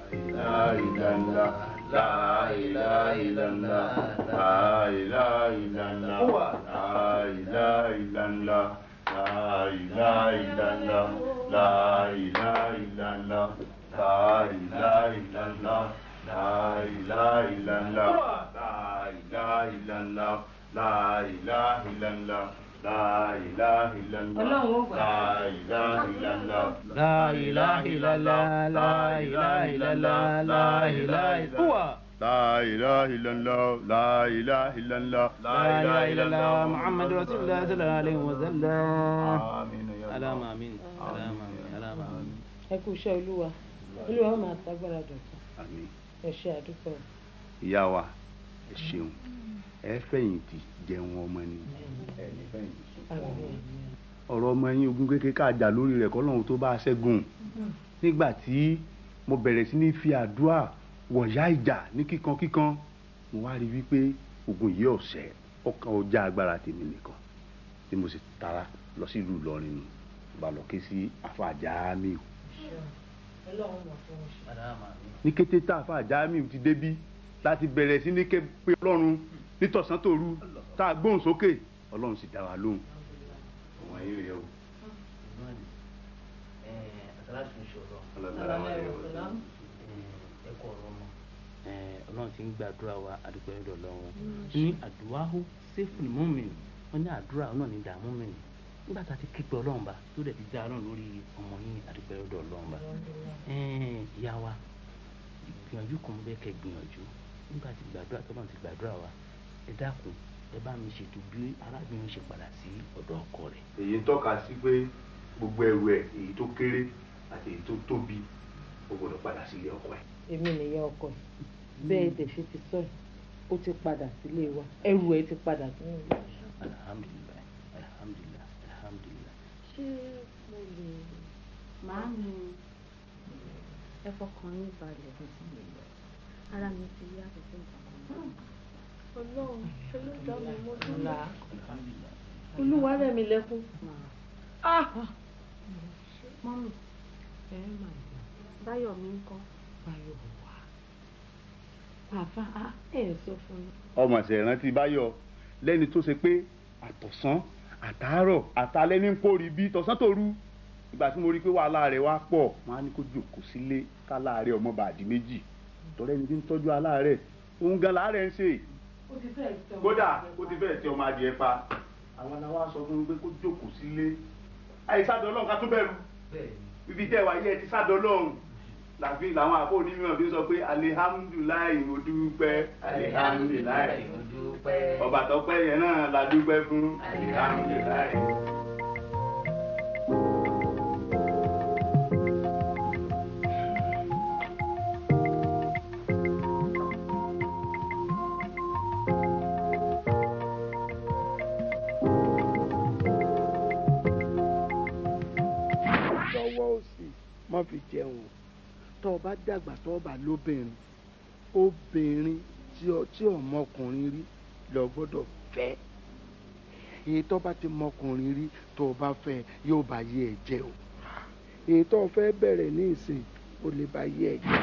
La ilaha la ilaha illallah, la ilaha illallah, la ilaha illallah, la ilaha illallah, la ilaha illallah, la ilaha illallah, la ilaha illallah, la ilaha illallah, la ilaha illallah, la ilaha illallah, la ilaha illallah, la ilaha illallah, la ilaha illallah, la ilaha illallah. La ilaha illallah, la ilaha illallah, la ilaha illallah, Muhammad Rasulullah sallallahu alaihi wa sallam. Àmín. Alama amin, alama amin, alama amin. Ẹ kú iṣẹ́ Olúwa, Olúwa ó máa tagbára dọ̀tun. Àmín. Ẹ ṣe, àdúpẹ́. Ìyá wa, ẹ ṣeun. Ẹ fẹ̀yìntì jẹun ọmọ ni, ẹ ní fẹ̀yìntì sunkún ọmọ. Ọ̀rọ̀ ọmọ yín, ogun kékeré ká jà lórí rẹ̀ kọ́lọ́hún tó bá a ṣẹ́gun. Nígbà tí mo bẹ̀rẹ̀ sí ní fi àdúrà wọ̀yá ìjà ní kíkan kíkan, mo wá rí wípé ogun yìí ọ̀sẹ̀ ọkàn ọjà agbára tèmi nìkan tí mo sì tara lọ sí ìlú Ìlọrin nù bá lọ ké sí Àfáà Jamiu. Ní kété tá Àfáà Jamiu ti débí láti bẹ̀rẹ̀ sí ní ké pé Ọlọ́run nítọ̀sán tòru, tá a gbóhùn sókè, Ọlọ́run sì dá wa lóhùn. Òun ayé rẹ o. Ọlọ́run ti ń gbàdúrà wa, àdúpẹ́ lọ́dọ̀ Ọlọ́run. Ní àdúrà sẹ́fù mọ́mìn, wọ́n ní àdúrà náà ní ìdààmú mi nígbà tá a ti képe Ọlọ́run bá tó dẹ̀ ti dá Ọlọ́run lórí ọmọ yín, àdúpẹ́ lọ́dọ̀ Ọlọ́run bá. Ìyá wa, ìgbìyànjú kan bẹ́ẹ̀ kẹ́ gbìyànjú nígbà tí gbàdúrà tó náà ti gbàdúrà wa, ẹ dákun, ẹ bá mi ṣètò bí arábìnrin ṣe padà sí ọ̀dọ̀ ọkọ rẹ̀. Èyí ń tọ́ka sí pé gbogbo ẹrù ẹ̀, èyí tó kéré àti èyí tó tóbi, ó gbọ́dọ̀ padà sílé ọkọ ẹ̀. Èmi nìyẹn ọkọ ẹ̀. Bẹ́ẹ̀ dẹ̀ ṣe ti sọ ẹ̀, ó ti padà sílé wa, ẹrù ẹ̀ ti padà sínú ilé. Alhamdulilayi, alhamdulilayi, alhamdulilayi. Ṣé mo lè? Màámi, ẹ fọkàn yín balẹ̀, ara mi ti yá, kò sí nǹkan kan. Ọlọ́run Ẹlẹ́dàá mi, mo dúró. Olúwa rẹ̀ mi lẹ́kún. Mummy, Báyọ̀ mi ń kọ́? Báyọ̀ wà. Bàbá ẹ sọ fún mi. Ọmọ ṣe rántí Báyọ̀ lẹ́ni tó ṣe pé àtọ̀sán àtàárọ̀ àtàlẹ́ ní kórìí bí tọ̀sán tòru. Ìgbà tí mo rí i pé wàhálà rẹ̀ wá pọ̀, wọ́n á ní kó jòkó sílé káláàárẹ̀ ọmọ bàdí méjì, tọ́lẹ́ ní tí ń tọ́jú aláàárẹ̀, òun gan láàárẹ̀ ń ṣe. Kódà ó ti fẹ́ẹ̀ tẹ ọmọ adìẹ pa. Àwọn làwọn sọ fún mi pé kó jókòó sílé. Àìsádọ́ Ọlọ́run ká tó bẹ̀rù. Ibi tẹ́ wà yẹ ti sádọ́ Ọlọ́run. Làfi làwọn àpò onímọ̀ fi sọ pé alihamudulilayi mo dúpẹ́, alihamudulilayi mo dúpẹ́, ọba tọpẹ́ yẹn náà la dúpẹ́ fún, alihamudulilayi. Lọ́wọ́ òsì má fi jẹun o. Tó o bá dàgbà tó o bá lóbìnrin, obìnrin tí ọmọkùnrin rí lọ gbọ́dọ̀ fẹ́. Èyí tó bá ti mọkùnrin rí tó o bá fẹ́ yóò bá yé ẹ jẹ́ o. Èyí tó o fẹ́ bẹ̀rẹ̀ ní ìsìn ó lè bá yé ẹ jẹ́.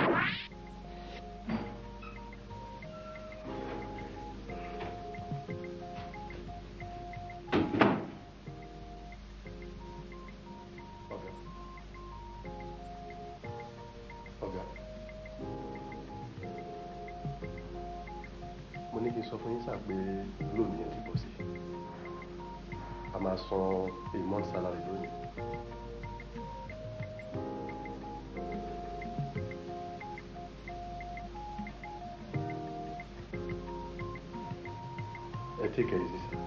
Ọ̀gá, mo ní kí n sọ fún yín sá pé lónìí yẹn ti bọ̀ sí. A máa san a month salary lónìí. Ẹ take it easy sir.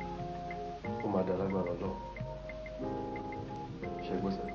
Ó máa dá lágbára Ọlọ́run. Ṣé gbọ́ sir?